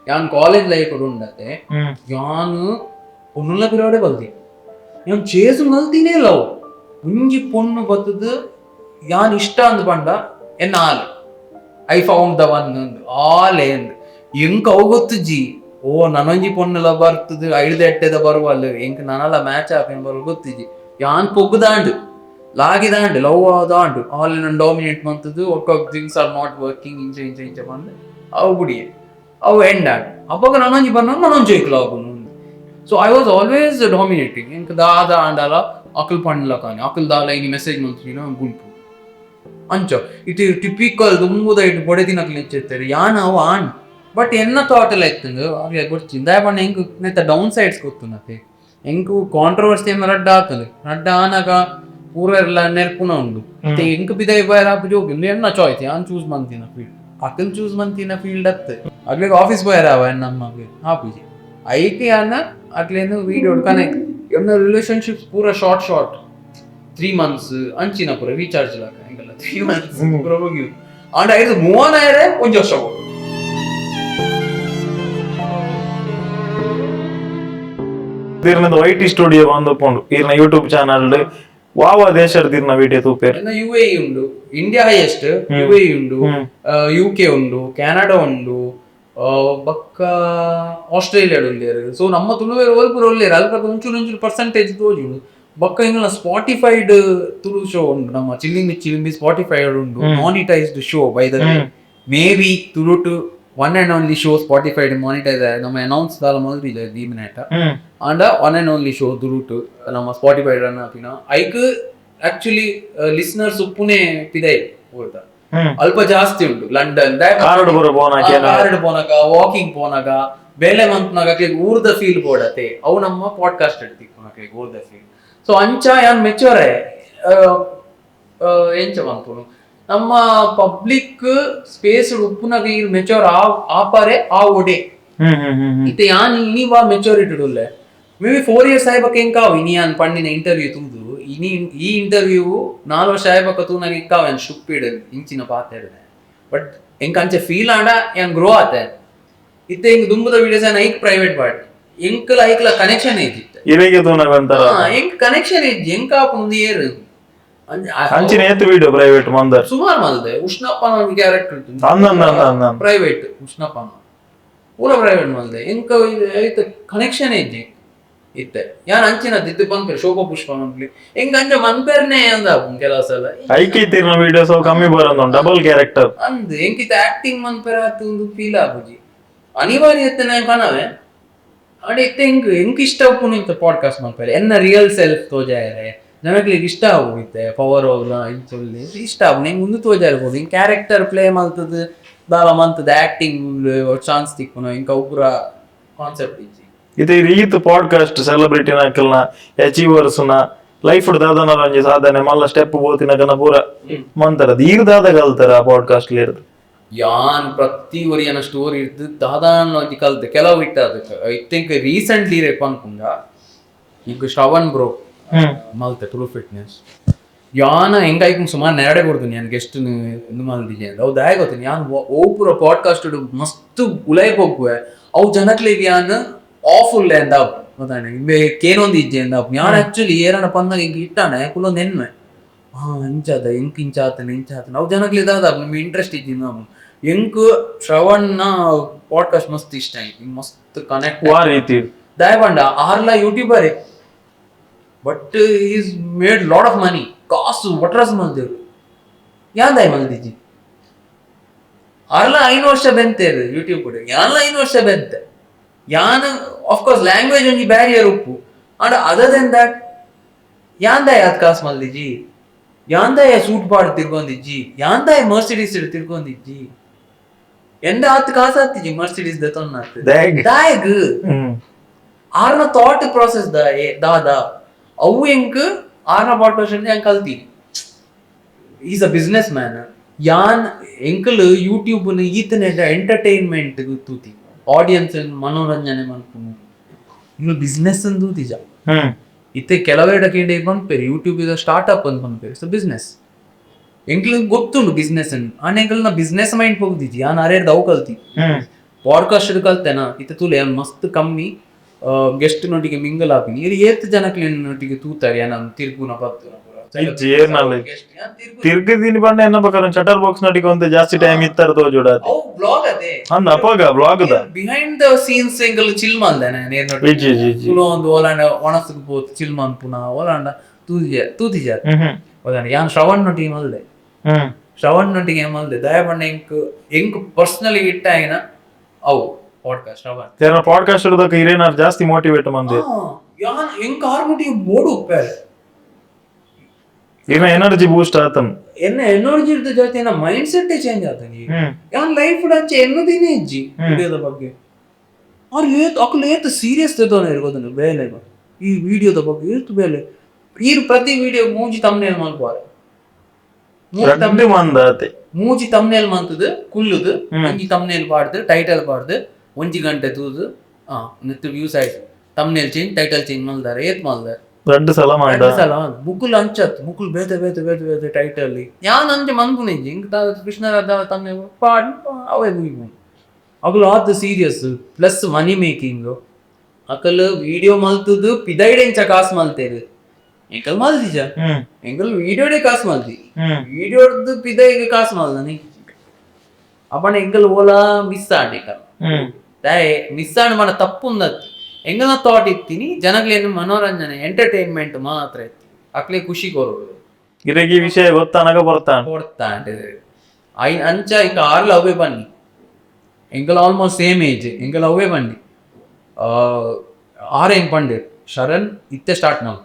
ಯಾನ್ college life ಉಂಡತೆ. ಯಾನ್ ಪೊಣ್ಣುಲ ಪಿರವಡೆ ಬಲ್ದಿ, ಯಾನ್ ಚೇಸ್ ಮಲ್ತಿನೇ ಲವ್. ಒಂಜಿ ಪೊಣ್ಣು ಬತ್ತದು ಯಾನ್ ಇಷ್ಟ ಅಂದ್ ಪಂಡ ಎನ್ನ all I found the one all ಏಂದ್ ಎಂಕ್ ಅವು ಗೊತ್ತುಜ್ಜಿ. ಓ ನನೊಂಜಿ ಪೊಣ್ಣುಲ ಬರ್ತದ, ಐಡ್ದ ಎಟ್ಟೆದ ಬರುವಲ್, ಎಂಕ್ ನನಲ ಮ್ಯಾಚ್ ಆಪೇನ್ ಬರು ಗೊತ್ತಿಜ್ಜಿ. ಯಾನ್ ಪೊಗ್ಗುದಾಂಡ್, ಲಾಗಿದಾಂಡ್, ಲವ್ ಆದಾಂಡ್, ಆಲ್ ಎನ್ನನ್ ಡಾಮಿನೇಟ್ ಮಂತುದು ಒಕ್ಕ things are not working ಇಂಚ ಇಂಚ ಇಂಚ ಪಂದ್ ಅವು ಬುಡಿಯೆ, ಅವು ಎಂಡ್ ಆಂಡ್. ಅಪಗ ನನೊಂಜಿ ಬನ್ನೊಂದು ನನೊಂಜಿ ಐಕ್ಲ ಆಪುಂಡು. So I was always dominating. ಎಂಕ್ ದಾದ ಆಂಡಲ ಅಕಲ್ ಪಂಡ್ಲಕಾನಿ ಅಕಲ್ ದಾಲ ಇನಿ ಮೆಸೇಜ್ ಮಲ್ತಿನ ಗುಂಪು ಅಂಚ ಇಟ್ ಟಿಪಿಕಲ್ ದುಂಬುದ ಇಟ್ಟು ಬೊಡೆದಿನಕ್ಲು ಇಚ್ಚಿರ್ತಾರೆ. ಯಾನ್ ಅವು ಆಣ್, ಬಟ್ ಎನ್ನ ಥಾಟ್ ಎಲ್ಲ ಇತ್ತಂದು ಅವೆ ಗೊರ್ಚಿ. ದಾಯ ಪಂಡ ಎಂಕ್ ನೆತ್ತ ಡೌನ್ ಸೈಡ್ಸ್ ಗೊತ್ತುನತೆ. ಎಂಕ್ ಕಾಂಟ್ರವರ್ಸಿ ಏಮ ರಡ್ಡ ಆತಂದು, ರಡ್ಡ ಆನಗ ಪೂರ ಎಲ್ಲ ನೆರ್ಪುನ ಉಂಡು. ಇತ್ತೆ ಎಂಕ್ ಪಿದಯಿ ಪೋಯೆರೆ ಆಪುಜಿ ಹೋಗಿ ಎನ್ನ ಚಾಯ್ಸ್. ಯಾನ್ ಚೂಸ್ ಮಂತಿನ ಫೀಲ್ಡ್, ಅಕಲ್ ಚೂಸ್ ಮಂತಿನ ಫೀಲ್ಡ್ ಅತ್. ಅಗ್ಲಿಗ್ ಆಫೀಸ್ ಪೋಯೆರೆ ಅವ ಎನ್ನಮ್ಮಗ್ ಆಪುಜಿ. ಐಕ್ ಯಾನ ಅಕ್ಲೇನು ವೀಡಿಯೋ ಕನೆಕ್ಟ್. ಎನ್ನ ರಿಲೇಶನ್ಶಿಪ್ಸ್ ಪೂರ short short, 3 months ಅಂಚಿನ ಪೂರ ರೀಚಾರ್ಜ್ ಲಾಕ ಎಂಕಲ್ಲ. 3 ಮಂತ್ಸ್ ಪೂರ ಮುಗಿಯು ಆಂಡ ಐದು ಮೂವನ್ ಆಯರೆ ಒಂಜಿ ವರ್ಷ ಹೋಗು. ಈರ್ನದ ವೈಟಿ ಸ್ಟುಡಿಯೋ ಬಂದು ಪೋಂಡು. ಈರ್ನ ಯೂಟ್ಯೂಬ್ ಚಾನಲ್ ವಾವ ದೇಶದ ಈರ್ನ ವಿಡಿಯೋ ತೂಪೇರ್? ಯುಎಇ ಉಂಡು, India highest, UAE ಉಂಡು, ಯುಕೆ ಉಂಡು, ಕೆನಡಾ ಉಂಡು, ಬೊಕ್ಕ ಆಸ್ಟ್ರೇಲಿಯಾಡ್ ಉಲ್ಲೇರ್. ಸೊ ನಮ್ಮ ತುಳುವೆರ್ ಒಲ್ಪುರ ಉಲ್ಲೇರ್, ಅಲ್ಪ ಒಂಚೂರು ಒಂಚೂರು ಪರ್ಸೆಂಟೇಜ್ ತೋಜುಂಡು. ಬೊಕ್ಕ ಇಂಗ್ಲ ಸ್ಪಾಟಿಫೈಡ್ ತುಳು ಶೋ ಉಂಡು. ನಮ್ಮ ಚಿಲ್ಲಿಂಗ್ ಚಿಲಿಂಬಿ ಸ್ಪಾಟಿಫೈಡ್ ಉಂಡು, monetised show by the way. Maybe ತುಳುಟು one and only show Spotified monetise. ನಮ್ಮ ಅನೌನ್ಸ್ ದಾಲ ಮಲ್ದಿಲ್ಲ ಈ ಮಿನಿಟ್. ಆಂಡ one and only show ತುಳುಟು ನಮ್ಮ ಸ್ಪಾಟಿಫೈಡ್ ರನ್ ಆಪಿನ. ಐಕ್ ಆಕ್ಚುಲಿ ಲಿಸ್ನರ್ಸ್ ಉಪ್ಪುನೆ ಪಿದೈ ಊರ್ದ ಅಲ್ಪ ಜಾಸ್ತಿ ಉಂಟು, ಲಂಡನ್. ಕಾರಡ್ ಪೂರ ಪೋನಾಕ? ಕಾರಡ್ ಪೋನಾಗ, ವಾಕಿಂಗ್ ಪೋನಾಗ, ಬೇಲೆ ಮಂತ್ನಾಗ ಅಕ್ಲೆಗ್ ಊರ್ದ ಫೀಲ್ ಬೋಡತೆ. ಅವು ನಮ್ಮ ಪಾಡ್ಕಾಸ್ಟ್ ತಿಕ್ಕುನಕ್ಲೆಗ್ ಊರ್ದ ಫೀಲ್. ಸೊ ಅಂಚ ಯಾನ್ ಮೆಚೋರೆ ಎಂಚ ಮನ್ಪುನು, ನಮ್ಮ ಪಬ್ಲಿಕ್ ಸ್ಪೇಸ್ ಉಪ್ಪುನಾಗ ಈ ಮೆಚೋರ್ ಆಪಾರೆ ಆ ಒಡೆ. ಹ್ಮ್ ಹ್ಮ್ ಹ್ಮ್ ಹ್ಮ್ ಇತ್ತೆ ಯಾನ್ ಇನಿ ವಾ ಮೆಚೋರಿಟಿ ಉಲ್ಲೆ. May be 4 years ಆಯ್ಬಕ್ಕ ಎಂಕಾವು. ಇನಿ ಯಾನ್ ಪಂಡಿನ ಇಂಟರ್ವ್ಯೂ ತೂದು, ಇನಿ ಈ ಇಂಟರ್ವ್ಯೂ 4 ವರ್ಷ ಆಯ್ಬಕ್ಕ ತೂನಾಗ ಎಂಕಾವು ಯಾನ್ ಸ್ಟುಪಿಡ್ ಇಂಚಿನ ಪಾತೆರ್ದೆ. ಬಟ್ ಎಂಕ್ ಅಂಚೆ ಫೀಲ್ ಆಂಡ ಯಾನ್ ಗ್ರೋ ಆತೆ. ಇತ್ತೆ ಎಂಕ್ ದುಂಬುದ ವಿಡಿಯೋಸ್ ಯಾನ್ ಐಕ್ ಪ್ರೈವೇಟ್ ಪಾಡ್, ಎಂಕ್ಲ ಐಕ್ಲ ಕನೆಕ್ಷನ್ ಇಜ್ಜಿತ್ತೆ. ಇರೆಗೆ ತೂನಾಗ ಒಂಥರ. ಎಂಕ್ ಕನೆಕ್ಷನ್ ಇಜ್ಜಿ, ಎಂಕ್ ಆಪುಂಡು ಏರು. ಅಂಚಿನ ಏತ್ ವಿಡಿಯೋ ಪ್ರೈವೇಟ್ ಮಂದರ್? ಸುಮಾರು ಮಲ್ದೆ. ಉಷ್ಣಪ್ಪನ ಒಂದು ಕ್ಯಾರೆಕ್ಟರ್. ಅಂದ್ ಅಂದ್ ಅಂದ್ ಅಂದ್ ಅಂದ್. ಪ್ರೈವೇಟ್ ಉಷ್ಣಪ್ಪನ ಪೂರ ಪ್ರೈವೇಟ್ ಮಲ್ದೆ. ಎಂಕ ಐತ ಕನೆಕ್ಷನ್ ಇಜ್ಜಿ ಇತ್ತೆ. ಯಾನ್ ಅಂಚಿನ ಇತ್ತು ಪನ್ಪೇರು ಶೋಭಾ ಪುಷ್ಪ ಮನ್ಪಲಿ ಎಂಕ್ ಅಂಚ ಮನ್ಪೇರ್ನೆ ಅಂದ ಕೆಲವು ಸಲ. ಐಕೆ ಇತ್ತಿರ್ನ ವಿಡಿಯೋಸ್ ಅವು ಕಮ್ಮಿ ಬರೋದು, ಡಬಲ್ ಕ್ಯಾರೆಕ್ಟರ್. ಅಂದ್ ಎಂಕಿತ ಆಕ್ಟಿಂಗ್ ಮನ್ಪೇರ ಆತು ಫೀಲ್ ಆಪುಜಿ. ಅನಿವಾರ್ಯತೆ ನಾನು ಕಣವೆ. ಆಂಡ ಇತ್ತೆ ಎಂಕ್ ಎಂಕ್ ಇಷ್ಟ ಉಪ್ಪುನು ಇಂತ ಪಾಡ್ಕಾಸ್ಟ್ ಮನ್ಪೇರೆ, ಎನ್ನ ರಿಯಲ್ ಸೆಲ್ಫ್ ತೋಜಾಯರೆ ಜನಕ್ಲೆಗ್ ಇಷ್ಟ ಆವು. ಇತ್ತೆ ಪವರ್ ಹೋಗ್ಲ ಇಂಚ ಇಷ್ಟ ಆವು. ಎಂಕ್ ಉಂದು ತೋಜಾಯಿರ್ಬೋದು. ಹಿಂಗ್ ಕ್ಯಾರೆಕ್ಟರ್ ಪ್ಲೇ ಮಲ್ತದ ದಾಲ ಮಂತದ ಆಕ್ಟಿಂಗ್ ಚಾನ್ಸ್ ತಿಕ್ಕುನು ಇಂಕ ಅವು ಪೂರ ಕಾನ್ಸೆಪ್ಟ್ ಇಜ್ಜಿ. ಇದು ಈತ್ ಪಾಡ್ಕಾಸ್ಟ್ ಸೆಲೆಬ್ರಿಟಿ ನಕಲ್ನ ಅಚೀವರ್ಸ್ ನ ಲೈಫ್ ದಾದನ ಒಂಜಿ ಸಾಧನೆ ಮಲ್ಲ ಸ್ಟೆಪ್ ಬೋತಿನಕನ ಪೂರ ಮಂತರ ಈರ್ ದಾದ ಕಲ್ತಾರ ಆ ಪಾಡ್ಕಾಸ್ಟ್ ಇರ್ದು? ಯಾನ್ ಪ್ರತಿ ಒರಿಯನ ಸ್ಟೋರಿ ಇರ್ದು ದಾದಾನ್ ಒಂಜಿ ಕಲ್ತೆ. ಕೆಲವು ಇಟ್ಟ ಅದಕ್ಕೆ I think recently ರೇ ಪನ್ಪುಂಡ ಈಗ ಶ್ರವಣ್ ಬ್ರೋ ಮಲ್ತೆ ತುಳು ಫಿಟ್ನೆಸ್. ಯಾನ ಹೆಂಗಾಯ್ತು ಸುಮಾರು ನೆರಡೆ ಕೊಡ್ತೀನಿ. ಯಾನ್ ಗೆಸ್ಟ್ ಇಂದು ಮಲ್ದಿಜೆ ಅವು ದಾಯ ಗೊತ್ತೀನಿ. ಯಾನ್ ಓ ಪೂರ ಪಾಡ್ಕಾಸ್ಟ್ ಮಸ್ತ್ ಉಲೈ ಹೋಗುವೆ. ಅವು ಜನಕ್ಲೆಗ್ ಯಾನ್ ಆಫ್ ಉಲ್ಲೆ ಅಂದ ಗೊತ್ತಾನೆ ಇಂಬೆ ಕೇನೊಂದು ಇಜ್ಜೆ ಅಂದ. ಯಾನ್ ಆಕ್ಚುಲಿ ಏರನ ಪನ್ನಾಗ ಹಿಂಗ್ ಇಟ್ಟಾನೆ ಕುಲೊಂದು ಎನ್ಮೆ ಹಾ ಇಂಚಾದ ಎಂಕ್ ಇಂಚ ಆತನ ಇಂಚ ಆತನ. ಅವು ಜನಕ್ಲೆ ದಾದ ನಿಮ್ಗೆ ಇಂಟ್ರೆಸ್ಟ್ ಇಜ್ಜಿ. ನಾವು ಎಂಕ್ ಶ್ರವಣ್ನ ಪಾಡ್ಕಾಸ್ಟ್ ಮಸ್ತ್ ಇಷ್ಟ ಆಯ್ತು, ಮಸ್ತ್ ಕನೆಕ್ಟ್. ವಾ ರೀತಿ? ದಯಪಂಡ ಆರ್ಲ ಯೂಟ್ಯೂಬರೇ, but he's made lot of money. ಕಾಸು ಒಟ್ರಾಸ್ ಮಲ್ದೇರು. ಯಾಂದಾಯ್ ಮಲ್ದಿಜಿ? ಆರ್ಲ 5 ವರ್ಷ ಬೆಂತೇರು ಯೂಟ್ಯೂಬ್ ಕೂಡ. ಯಾನ್ಲ 5 ವರ್ಷ ಬೆಂತೆ ಯಾನ್. Of course language ಒಂಜಿ ಬ್ಯಾರಿಯರ್ ಉಪ್ಪು. And other then that ಯಾಂದಾಯ್ ಅದ್ ಕಾಸು ಮಲ್ದಿಜಿ? ಯಾಂದಾಯ ಸೂಟ್ ಪಾಡ್ ತಿರ್ಗೊಂದಿಜ್ಜಿ? ಯಾಂದಾಯ ಮರ್ಸಿಡೀಸ್ ತಿರ್ಗೊಂದಿಜ್ಜಿ? ಎಂದ ಆತ್ ಕಾಸು ಆತಿಜಿ ಮರ್ಸಿಡೀಸ್ ದೆತೊನ್ನಾತ್? ದಾಗ್? ದಾಯಗ್? ಆರ್ನ ಥಾಟ್ ಪ್ರಾಸೆಸ್ the ದಾದ ಅವು ಎಂಕ್ ಆರ್ನ ಪಾಡ್ಕಾಸ್ಟ್ ಯಾನ್ ಕಲ್ತೀನಿ. He's a business man. ಯಾನ್ ಎಂಕಲ್ ಯೂಟ್ಯೂಬ್ ಈತನ ಎಂಟರ್ಟೈನ್ಮೆಂಟ್ ತೂತಿ, ಆಡಿಯನ್ಸ್ ಮನೋರಂಜನೆ ಮನ್ಪುನು. ಇಂಗ್ಲು ಬಿಸ್ನೆಸ್ ತೂತಿಜ. ಇತ್ತೆ ಕೆಲವೆರಡ ಕೇಂದ್ರ ಪನ್ಪೇರು ಯೂಟ್ಯೂಬ್ is start up ಅಂತ ಪನ್ಪೇರು. It's business. ಎಂಕ್ಲು ಗೊತ್ತುಂಡು ಬಿಸ್ನೆಸ್. ಆಂಡ ಎಂಕಲ್ನ ಬಿಸ್ನೆಸ್ ಮೈಂಡ್ ಪೋಗುದಿಜಿ. ಯಾನ್ ಅರೇರ್ದ ಅವು ಕಲ್ತಿ. Podcast ಕಲ್ತೆನಾ ಇತ್ತೆ ತೂಲೆ ಮಸ್ತ್ ಕಮ್ಮಿ ಗೆಸ್ಟ್ ನೊಟ್ಟಿಗೆ ಮಿಂಗಲ್ ಆಪಿನಿ. ಇರ್ ಏತ್ ಜನಕ್ಲೆನೊಟ್ಟಿಗೆ ತೂತಾರೆ ಯಾನ ತಿರ್ಗುನ ಪತ್ತುನ ಪೂರ. ಇಜ್ಜಿ, ಏರ್ನಲ್ಲ ಇಜ್ಜಿ. Guest ಯಾನ್ ತಿರ್ಗು- ತಿರ್ಗದಿನಿ ಪಂಡ ಎನ್ನ ಪ್ರಕಾರ ಶಟರ್ ಬಾಕ್ಸ್ ನಟಿಗೆ ಒಂತೆ ಜಾಸ್ತಿ ಟೈಮ್ ಇತ್ತರ ತೋಜೋಡ. ಅವು ಬ್ಲಾಗ್ ಅದೇ. ಅಂದ ಅಪಗ ಬ್ಲಾಗ್ ದ behind the scenes ಎಂಕಲ್ chill ಮಲ್ದೇನೆ ನೇರ್ನೊಟ್ಟಿಗೆ. ಇಜ್ಜಿ ಇಜ್ಜಿ ಇಜ್ಜಿ. ಒಂದು ಓಲಾಂಡ ಒಣಸುಗ್ ಪೋತು ಚಿಲ್ ಮನ್ಪುನ ಓಲಾಂಡ ತೂಜೆ ತೂತಿಜ. ಹ್ಮ್ ಹ್ಮ್ ಓಲಾಂಡ ಯಾನ್ ಶ್ರವಣ್ ನೊಟ್ಟಿಗೆ ಮಲ್ದೆ. ಶ್ರವಣ್ ನೊಟ್ಟಿಗೆ ಮಲ್ದೆ ದಯಪಂಡ ಎಂಕ್ ಎಂಕ್ ಪರ್ಸನಲಿ ಇಟ್ಟ ಆಯಿನ ಅವು ಪಾಡ್ಕಾಸ್ಟ್ ಶ್ರವಣ್. ತೇರ್ನ ಪಾಡ್ಕಾಸ್ಟ್ ದಕ ಇರೇನಾರ್ ಜಾಸ್ತಿ ಮೋಟಿವೇಟ್ ಮಂದಿ. ಯಾನ್ ಎಂಕ್ ಆರ್ಮುಟಿಗೆ ಬೋಡು ಉಪ್ಪೇರೆ. ಇನ್ನ ಎನರ್ಜಿ ಬೂಸ್ಟ್ ಆತನ್. ಎನ್ನ ಎನರ್ಜಿ ಇರ್ದ ಜಾಸ್ತಿ ಎನ್ನ mind set change ಆತನಿ. ಯಾನ್ ಲೈಫ್ ಅಂಚೆ ಎನ್ನದಿನೇ ಇಜ್ಜಿ ವಿಡಿಯೋದ ಬಗ್ಗೆ. ಆರ್ ಏತ್ ಅಕುಲು ಏತ್ ಸೀರಿಯಸ್ ತೆದೋನ ಇರ್ಬೋದನ್ನು ಬೇಲೆ ಈ ವಿಡಿಯೋದ ಬಗ್ಗೆ ಏತ್ ಬೇಲೆ ಈರ್ ಪ್ರತಿ ವಿಡಿಯೋ ಮೂಜಿ ತಮ್ನೇಲ್ ಮಲ್ಪುವಾರೆ. ರಡ್ಡ್ ಮಂದ ಆತೆ. ಮೂಜಿ ತಮ್ನೇಲ್ ಮಂತದು ಕುಲ್ಲುದು ಒಂಜಿ ತಮ್ನೇಲ್ ಪಾಡ್ದು ಟೈಟಲ್ ಪಾಡ್ದು ಒಂಜಿ ಗಂಟೆ ತೂದು ಆ ನೆತ್ತು ವ್ಯೂಸ್ ಆಯ್ತು. Thumbnail change title change ಮಲ್ದಾರೆ ಏತ್ ಮಲ್ದಾರೆ. ರಡ್ಡ್ ಸಲ ಮಂದ. ರಡ್ಡ್ ಸಲ ಮಂದ. ಮುಕುಲ್ ಅಂಚತ್ ಮುಕುಲ್ ಬೇತೆ ಬೇತೆ ಬೇತೆ ಬೇತೆ ಟೈಟಲ್ ಯಾನ್ ಅಂಚೆ ಮನ್ಪುನಿಜ್ಜಿ. ಇಂಕ್ ಕೃಷ್ಣ ತಮ್ನೇಲ್ ಪಾಡ್ ಅವೇ ಮುಗಿಪುಂಡು. ಅಕುಲು ಆತ್ serious plus money making. Akal video ಮಲ್ತುದು ಪಿದೈಡೆಂಚ ಕಾಸು ಮಲ್ತೇರು. ಎಂಕಲ್ ಮಲ್ದಿಜ. ಎಂಕಲ್ ವಿಡಿಯೋಡೆ ಕಾಸು ಮಲ್ದಿ. ವಿಡಿಯೋಡ್ದು ಪಿದೈಗೆ ಕಾಸು ಮಲ್ದನಿ ಅಪ್ಪಣ ಎಂಕಲ್ ಓಲಾ ಮಿಸ್ ಆಂಡ್ ಎಂಕಲ್. ದಾಯೆ ಮಿಸ್ ಆಂಡ್ ಮನ ತಪ್ಪುಂದತ್ತು ಎಂಗಲ ಥಾಟ್ ಇತ್ತೀನಿ ಜನಗಳೇನು ಮನೋರಂಜನೆ ಎಂಟರ್ಟೈನ್ಮೆಂಟ್ ಮಾತ್ರ ಇತ್ತು ಅಕ್ಲೆ ಖುಷಿ ಕೊರೋಡು. ಇರೆಗ್ ಈ ವಿಷಯ ಗೊತ್ತಾನಗ ಬರ್ತಾನ. ಕೊಡ್ತಾಂಡ್ ಐನ್ ಅಂಚ ಇಂಕ ಆರ್ಲ ಅವೇ ಬನ್ನಿ ಎಂಕಲ್ almost same age ಎಂಕಲ್ ಅವೇ ಬನ್ನಿ ಆರ್ ಹೆಂಗ್ ಪಂಡಿರ್ ಶರಣ್ ಇತ್ತೆ ಸ್ಟಾರ್ಟ್ ನಾವು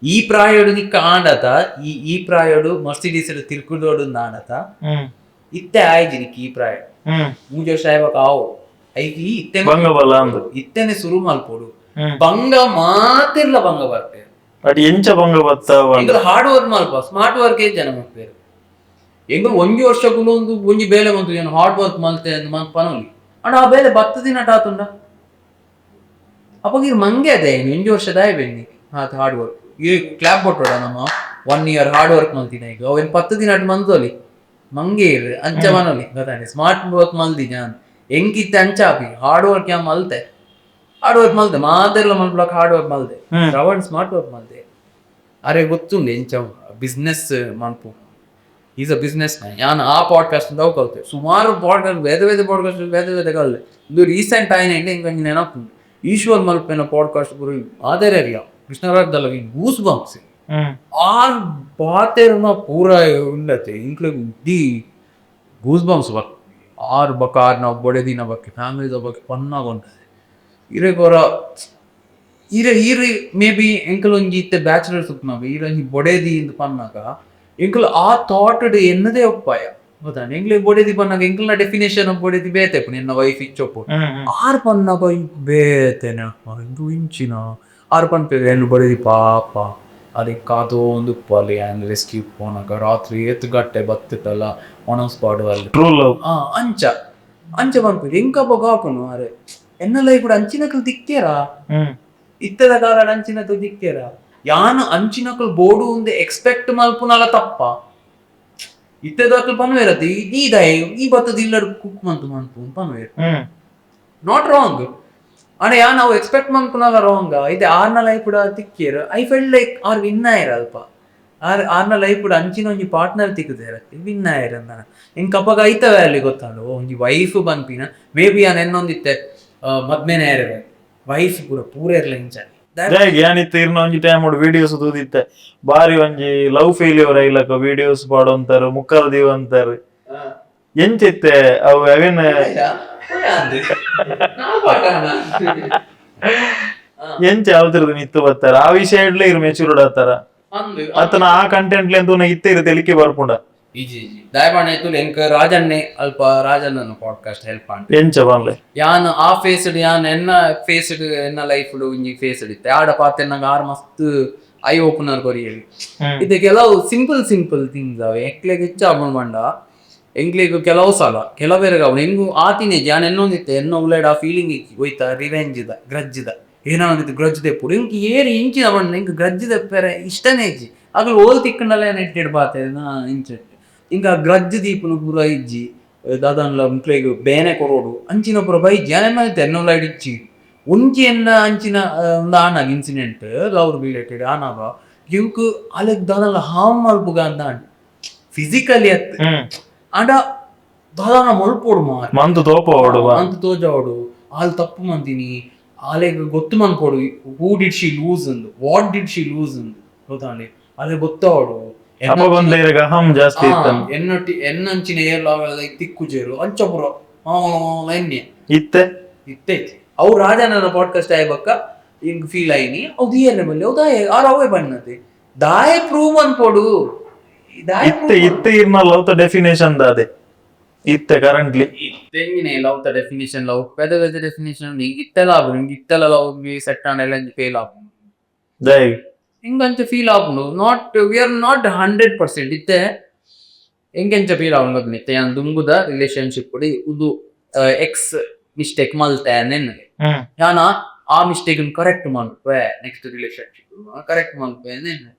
ಈ ಪ್ರಾಯೋಡು ನಿಕ್ಕ ಆಂಡತ ಈ ಈ ಪ್ರಾಯೋಡು ಮರ್ಸಿಡೀಸ್ ತಿರ್ಕುದೋಡು ಆಂಡತ ಇತ್ತೆ ಆಯ್ಜಿ ನಿಕ್ಕ ಈ ಪ್ರಾಯ ಮೂಜಿ ವರ್ಷ ಆಯ್ಬಾಕ ಆವು ಐಕಿ ಇತ್ತೆ ಬಂಗ ಬಲ್ಲ ಅಂದ್. ಇತ್ತೆನೆ ಶುರು ಮಲ್ಪೊಡು. ಬಂಗ ಮಾತಿರ್ಲ ಬಂಗ ಬರ್ಪೇರು. ಬಟ್ ಎಂಚ ಬಂಗ ಬತ್ತ? ಎಂಕಲ್ ಹಾರ್ಡ್ ವರ್ಕ್ ಮಲ್ಪ ಸ್ಮಾರ್ಟ್ ವರ್ಕ್ ಜನ ಮಲ್ಪೇರು. ಎಂಕಲ್ ಒಂಜಿ ವರ್ಷಕ್ಕೂ ಒಂದು ಒಂಜಿ ಬೇಲೆ ಬಂತು ಏನು ಹಾರ್ಡ್ ವರ್ಕ್ ಮಲ್ತೆ ಅಂದ್ ಮನ್ಪನೊಲಿ ಅಂಡ ಆ ಬೇಲೆ ಬತ್ತು ದಿನ ಆತುಂಡ ಅವಾಗ ಇರ್ ಮಂಗೆ ಅದೇ ಒಂಜಿ ವರ್ಷದ ಬೆನ್ನಿ ಆತ ಹಾರ್ಡ್ ವರ್ಕ್ ಈ ಕ್ಲಾಪ್ ಕೊಟ್ಟೋಡ ನಮ್ಮ 1 year hard work ಮಲ್ತಿನ ಈಗ ಅವೇನು 10 ದಿನ ಅಟ್ ಮಂದೋಲಿ ಮಂಗೆ ಇರ್ ಅಂಚ ಮನೋಲಿ ಗೊತ್ತಾನೆ ಸ್ಮಾರ್ಟ್ ವರ್ಕ್ ಮಲ್ದಿ ಜಾನ್ ಎಂಕಿತ್ತೆ ಅಂಚ ಆಪಿ ಹಾರ್ಡ್ ವರ್ಕ್ ಯಾ ಮಲ್ತೆ ಹಾರ್ಡ್ ವರ್ಕ್ ಮಲ್ತೆ ಮಾತೆಲ್ಲ ಮಲ್ಪಲಕ್ ಹಾರ್ಡ್ ವರ್ಕ್ ಮಲ್ತೆ. ಶ್ರವಣ್ ಸ್ಮಾರ್ಟ್ ವರ್ಕ್ ಮಲ್ತೆ. ಅರೆ ಗೊತ್ತುಂಡು ಎಂಚ business ಮನ್ಪು. Is a business man. ಯಾನ್ ಆ ಪಾಡ್ಕಾಸ್ಟ್ ಅವು ಕಲ್ತೆ ಸುಮಾರು ಪಾಡ್ಕಾಸ್ಟ್ ಬೇರೆ ಬೇರೆ ಪಾಡ್ಕಾಸ್ಟ್ ಬೇರೆ ಬೇರೆ ಕಲ್ತೆ. ಇದು ರೀಸೆಂಟ್ ಆಯ್ನ ಇಂಕ ಒಂಜಿ ನೆನಪುಂಡು ಈಶ್ವರ್ ಮಲ್ಪೆನ ಪಾಡ್ಕಾಸ್ಟ್ ಪೂರ ಆದೇರ ಕೃಷ್ಣರಾಜ್ ಈ ಗೂಸ್ ಬಂಪ್ಸ್ ಆರ್ ಪಾತೆರ್ನ ಪೂರ ಉಂಡತೆ ಇಂಕ್ಲೆಗ್ the goose bumps ಬರ್ ಆರ್ ಬೊಕ ಆರ್ನ ಬೊಡೆದಿನ ಬಗ್ಗೆ ಫ್ಯಾಮಿಲಿದ ಬಗ್ಗೆ ಪನ್ನಾಗ ಉಂಟದೆ. ಇರೆಗೊರ ಇರೆ ಈರ್ ಮೇ ಬಿ ಎಂಕಲ್ ಒಂಜಿ ಇತ್ತೆ ಬ್ಯಾಚುಲರ್ಸ್ ಉಪ್ಪುನಗ ಈರ್ ಒಂಜಿ ಬೊಡೆದಿ ಇಂದ್ ಪನ್ನಾಗ ಎಂಕಲ್ ಆ ಥಾಟ್ ಎನ್ನದೇ ಒಪ್ಪಾಯ ಗೊತ್ತಾ. ಎಂಕ್ಲೆಗ್ ಬೊಡೆದಿ ಪನ್ನಾಗ ಎಂಕಲ್ನ ಡೆಫಿನೇಷನ್ ಆಫ್ ಬೊಡೆದಿ ಬೇತೆ ಉಪ್ಪುಂಡು ಎನ್ನ ವೈಫ್ ಇಂಚೊಪ್ಪು ಆರ್ ಪನ್ನಾಗ ಬೇತೆನ ಇಂದು ಇಂಚಿನ ಆರ್ ಪನ್ಪೆರ್ ಎನ್ನ ಬೊಡೆದಿ ಪಾಪ ಅದಕ್ಕೆ ಕಾತೊಂದು ಉಪ್ಪಲ್ಲಿ ಆ್ಯಂಡ್ ರೆಸ್ಕ್ಯೂ ಪೋನಾಗ ರಾತ್ರಿ ಏತ್ ಗಟ್ಟೆ ಬತ್ತಿತ್ತಲ್ಲ ಒಣಸ್ ಪಾಡುವಲ್ಲಿ. True love. ಆ ಅಂಚ ಅಂಚ ಪನ್ಪೆರ್ ಎಂಕ ಅಪಗ ಆಪುಂಡು ಅರೆ ಎನ್ನ ಲೈಫ್ ಅಂಚಿನಕುಲು ತಿಕ್ಕೇರಾ ಇತ್ತದ ಕಾಲಡ್ ಅಂಚಿನಕುಲು ತಿಕ್ಕೇರಾ ಯಾನ್ ಅಂಚಿನಕುಲು ಬೋಡು ಉಂದು ಎಕ್ಸ್ಪೆಕ್ಟ್ ಮಲ್ಪುನಲ ತಪ್ಪ ಇತ್ತದಕುಲು ಪನ್ವೇರತ್ತೆ ಈ ದಾಯೆ ಈ ಬತ್ತದ ಇಲ್ಲಡ್ ಕುಕ್ ಮಂತು ಮನ್ಪು ಪನ್ವೇರ್. Not wrong ಅಣ್ಣ ಯಾನ್ ಅವು ಎಕ್ಸ್ಪೆಕ್ಟ್ ಮನ್ಪುನಲ ರಾಂಗ್ ಇದೆ ಆರ್ನ ಲೈಫ್ ತಿಕ್ಕೇರ್ I felt like are win ಆಯರ್ ಅಲ್ಪ ಆರ್ ಆರ್ನ ಲೈಫ್ ಅಂಚಿನ ಒಂಜಿ ಪಾರ್ಟ್ನರ್ ತಿಕ್ಕುದೇರ ವಿನ್ ಆಯರ್ ಅಂದನ ಎಂಕ್ ಅಪಗ ಐತ ವ್ಯಾಲ್ಯೂ ಗೊತ್ತಾಂಡು ಒಂಜಿ ವೈಫ್ ಪನ್ಪಿನ ಮೇ ಬಿ ಯಾನ್ ಎನ್ನೊಂದಿತ್ತೆ ಮದ್ಮೆನೆ ಆಯರ್ ವೈಫ್ ಪೂರ ಪೂರ ಇರ್ಲ ಇಂಚ ಜಾಗ್ ಯಾನಿತ್ತು ಇರ್ನ ಒಂಜಿ ಟೈಮ್ ವಿಡಿಯೋಸ್ ತೂದಿತ್ತೆ ಬಾರಿ ಒಂಜಿ ಲವ್ ಫೇಲ್ಯೂರ್ ಐಲಕ ವಿಡಿಯೋಸ್ ಪಾಡೊಂತಾರ ಮುಕ್ಕಲ್ ದೀವಂತಾರ ಎಂಚಿತ್ತೆ ಅವು ಅವೇನ. ಎಂಚ ಯಾವ್ದ್ರದ್ದು ನಿತ್ತು ಬರ್ತಾರ ಆ ವಿಷಯ ಇಡ್ಲೆ ಇರ್ ಮೆಚೂರ್ಡ್ ಆತಾರ ಅತನ ಆ ಕಂಟೆಂಟ್ ಲೆಂದು ಇತ್ತೆ ಇರು ತೆಲಿಕೆ ಬರ್ಪುಂಡ. ಇಜಿ ಇಜಿ ದಯಪಾಣ ಇತ್ತು ಎಂಕ್ ರಾಜನ್ನೇ ಅಲ್ಪ ರಾಜಣ್ಣನ ಪಾಡ್ಕಾಸ್ಟ್ ಹೆಲ್ಪ್ ಆಂಡ್. ಎಂಚ ಪನ್ಲೆ. ಯಾನ್ ಆ ಫೇಸ್ಡ್ ಯಾನ್ ಎನ್ನ ಫೇಸ್ಡ್ ಎನ್ನ ಲೈಫ್ ಒಂಜಿ ಫೇಸ್ಡ್ ಇತ್ತೆ ಆಡ ಪಾತೆರ್ನಾಗ ಆರ್ ಮಸ್ತ್ I opener ಕೊರಿಯೇರಿ. ಇದು ಕೆಲವು simple simple things ಅವೆ ಎಂಕ್ಲೆಗ್ ಹೆಚ್ಚ ಆಪುಂಡು ಪಂಡ ಎಂಕ್ಲೆಗ್ ಕೆಲವು ಸಲ ಕೆಲವೇರೆಗ್ ಆಪುಂಡು ಎಂಗು ಆತಿನೇ ಯಾನ್ ಎನ್ನೊಂದಿತ್ತೆ ಎನ್ನ ಉಲೈಡ್ ಆ ಫೀಲಿಂಗ್ ಇಜ್ಜಿ ಹೋಯ್ತಾ ರಿವೆಂಜ್ದ ಗ್ರಜ್ಜ್ದ ಏನಾಗಿತ್ತು ಗ್ರಜ್ ದೆಪ್ಪುಡು ಎಂಕ್ ಏರ್ ಇಂಚಿನ ಪಂಡ ಎಂಕ್ ಗ್ರಜ್ ದೆಪ್ಪೆರೆ ಇಷ್ಟನೇ ಇಜ್ಜಿ ಅಗಲ್ ಓಲ್ ತಿಕ್ಕಂಡಲ ನೆಟ್ಟೆಡ್ ಬಾತೆ ನಾ ಇಂಚ ಇಂಕ ಗ್ರಜ್ ದೀಪುನು ಪೂರ ಇಜ್ಜಿ. ದಾದಾನ್ಲ ಮುಕ್ಲೆಗ್ ಬೇನೆ ಕೊರೋಡು ಅಂಚಿನ ಪೂರ ಬೈ ಜನ ಎನ್ನೋಲ ಇಡಿಚ್ಚಿ ಒಂಜಿ ಎನ್ನ ಅಂಚಿನ ಒಂದು ಆನಾಗ incident love related ಆನಾಗ ಎಂಕ್ ಅಲೆಗ್ ದಾದಲ್ಲ ಹಾರ್ಮ್ ಮಲ್ಪುಗ ಅಂತ ಆಂಡ್ ಫಿಸಿಕಲಿ ಅತ್ ಆಂಡ ದಾದಾನ ಮಲ್ಪೋಡು ಮಾರ್ ಮಂತು ತೋಪೋಡು ಅಂತ ತೋಜಾವಡು ಆಲ್ ತಪ್ಪು ಮಂತೀನಿ ಆಲೆಗ್ ಗೊತ್ತು ಮನ್ಪೋಡು who did she loose ಅಂದು what did she loose ಅಂದು ಗೊತ್ತಾಂಡಿ ಅಲೆ ಗೊತ್ತಾವಡು. ಅಪ್ಪ ಬಂದ ಇರಗ ಅಹಂ ಜಾಸ್ತಿ ಇತ್ತನ್. ಎನ್ನೊಟ್ಟಿ ಎನ್ನಂಚಿನ ಏರ್ಲ ತಿಕ್ಕುಜೇರು ಅಂಚ ಪುರ ಎನ್ನೆ ಇತ್ತೆ ಇತ್ತೈತಿ ಅವು ರಾಜನ ಪಾಡ್ಕಾಸ್ಟ್ ಆಯ ಬಕ್ಕ ಹಿಂಗ್ ಫೀಲ್ ಆಯ್ನಿ ಅವು ದಿಯರ್ನೆ ಬಲ್ಲಿ ಅವು ದಾಯ ಆರ್ ಅವೇ ಬಣ್ಣತೆ ದಾಯ ಪ್ರೂವ್ ಅನ್ಪೋಡು ದಾಯ. ಇತ್ತೆ ಇತ್ತೆ ಇರ್ನ ಲವ್ ತ ಡೆಫಿನೇಷನ್ ದಾದೆ ಇತ್ತೆ ಕರೆಂಟ್ಲಿ? ಇತ್ತೆಂಗಿನೇ love the definition, love ಪೆದ ಪೆದ definition. ಇತ್ತೆಲ್ಲ ಆಪುಂಡು ಇಂಗ್ ಇತ್ತೆಲ್ಲ ಲವ್ ಸೆಟ್ ಆಂಡ ಫೇಲ್ ಆಪುಂಡು. ಜೈ ಹಿಂಗಂಚ ಫೀಲ್ ಆಪುಂಡು. Not we are not 100%. ಇತ್ತೆ ಎಂಗೆಂಚ ಫೀಲ್ ಆಪುಂಡು ಗೊತ್ತುಂಡು ಇತ್ತೆ ಯಾನ್ ದುಂಬುದ ರಿಲೇಶನ್ಶಿಪ್ ಉಂದು ಎಕ್ಸ್ ಮಿಸ್ಟೇಕ್ ಮಲ್ತೆ ನೆನ್ನೆ ಯಾನ ಆ ಮಿಸ್ಟೇಕ್ ಕರೆಕ್ಟ್ ಮನ್ಪೆ, next relationship correct ಮನ್ಪೆ ನೆನ್ನೆ.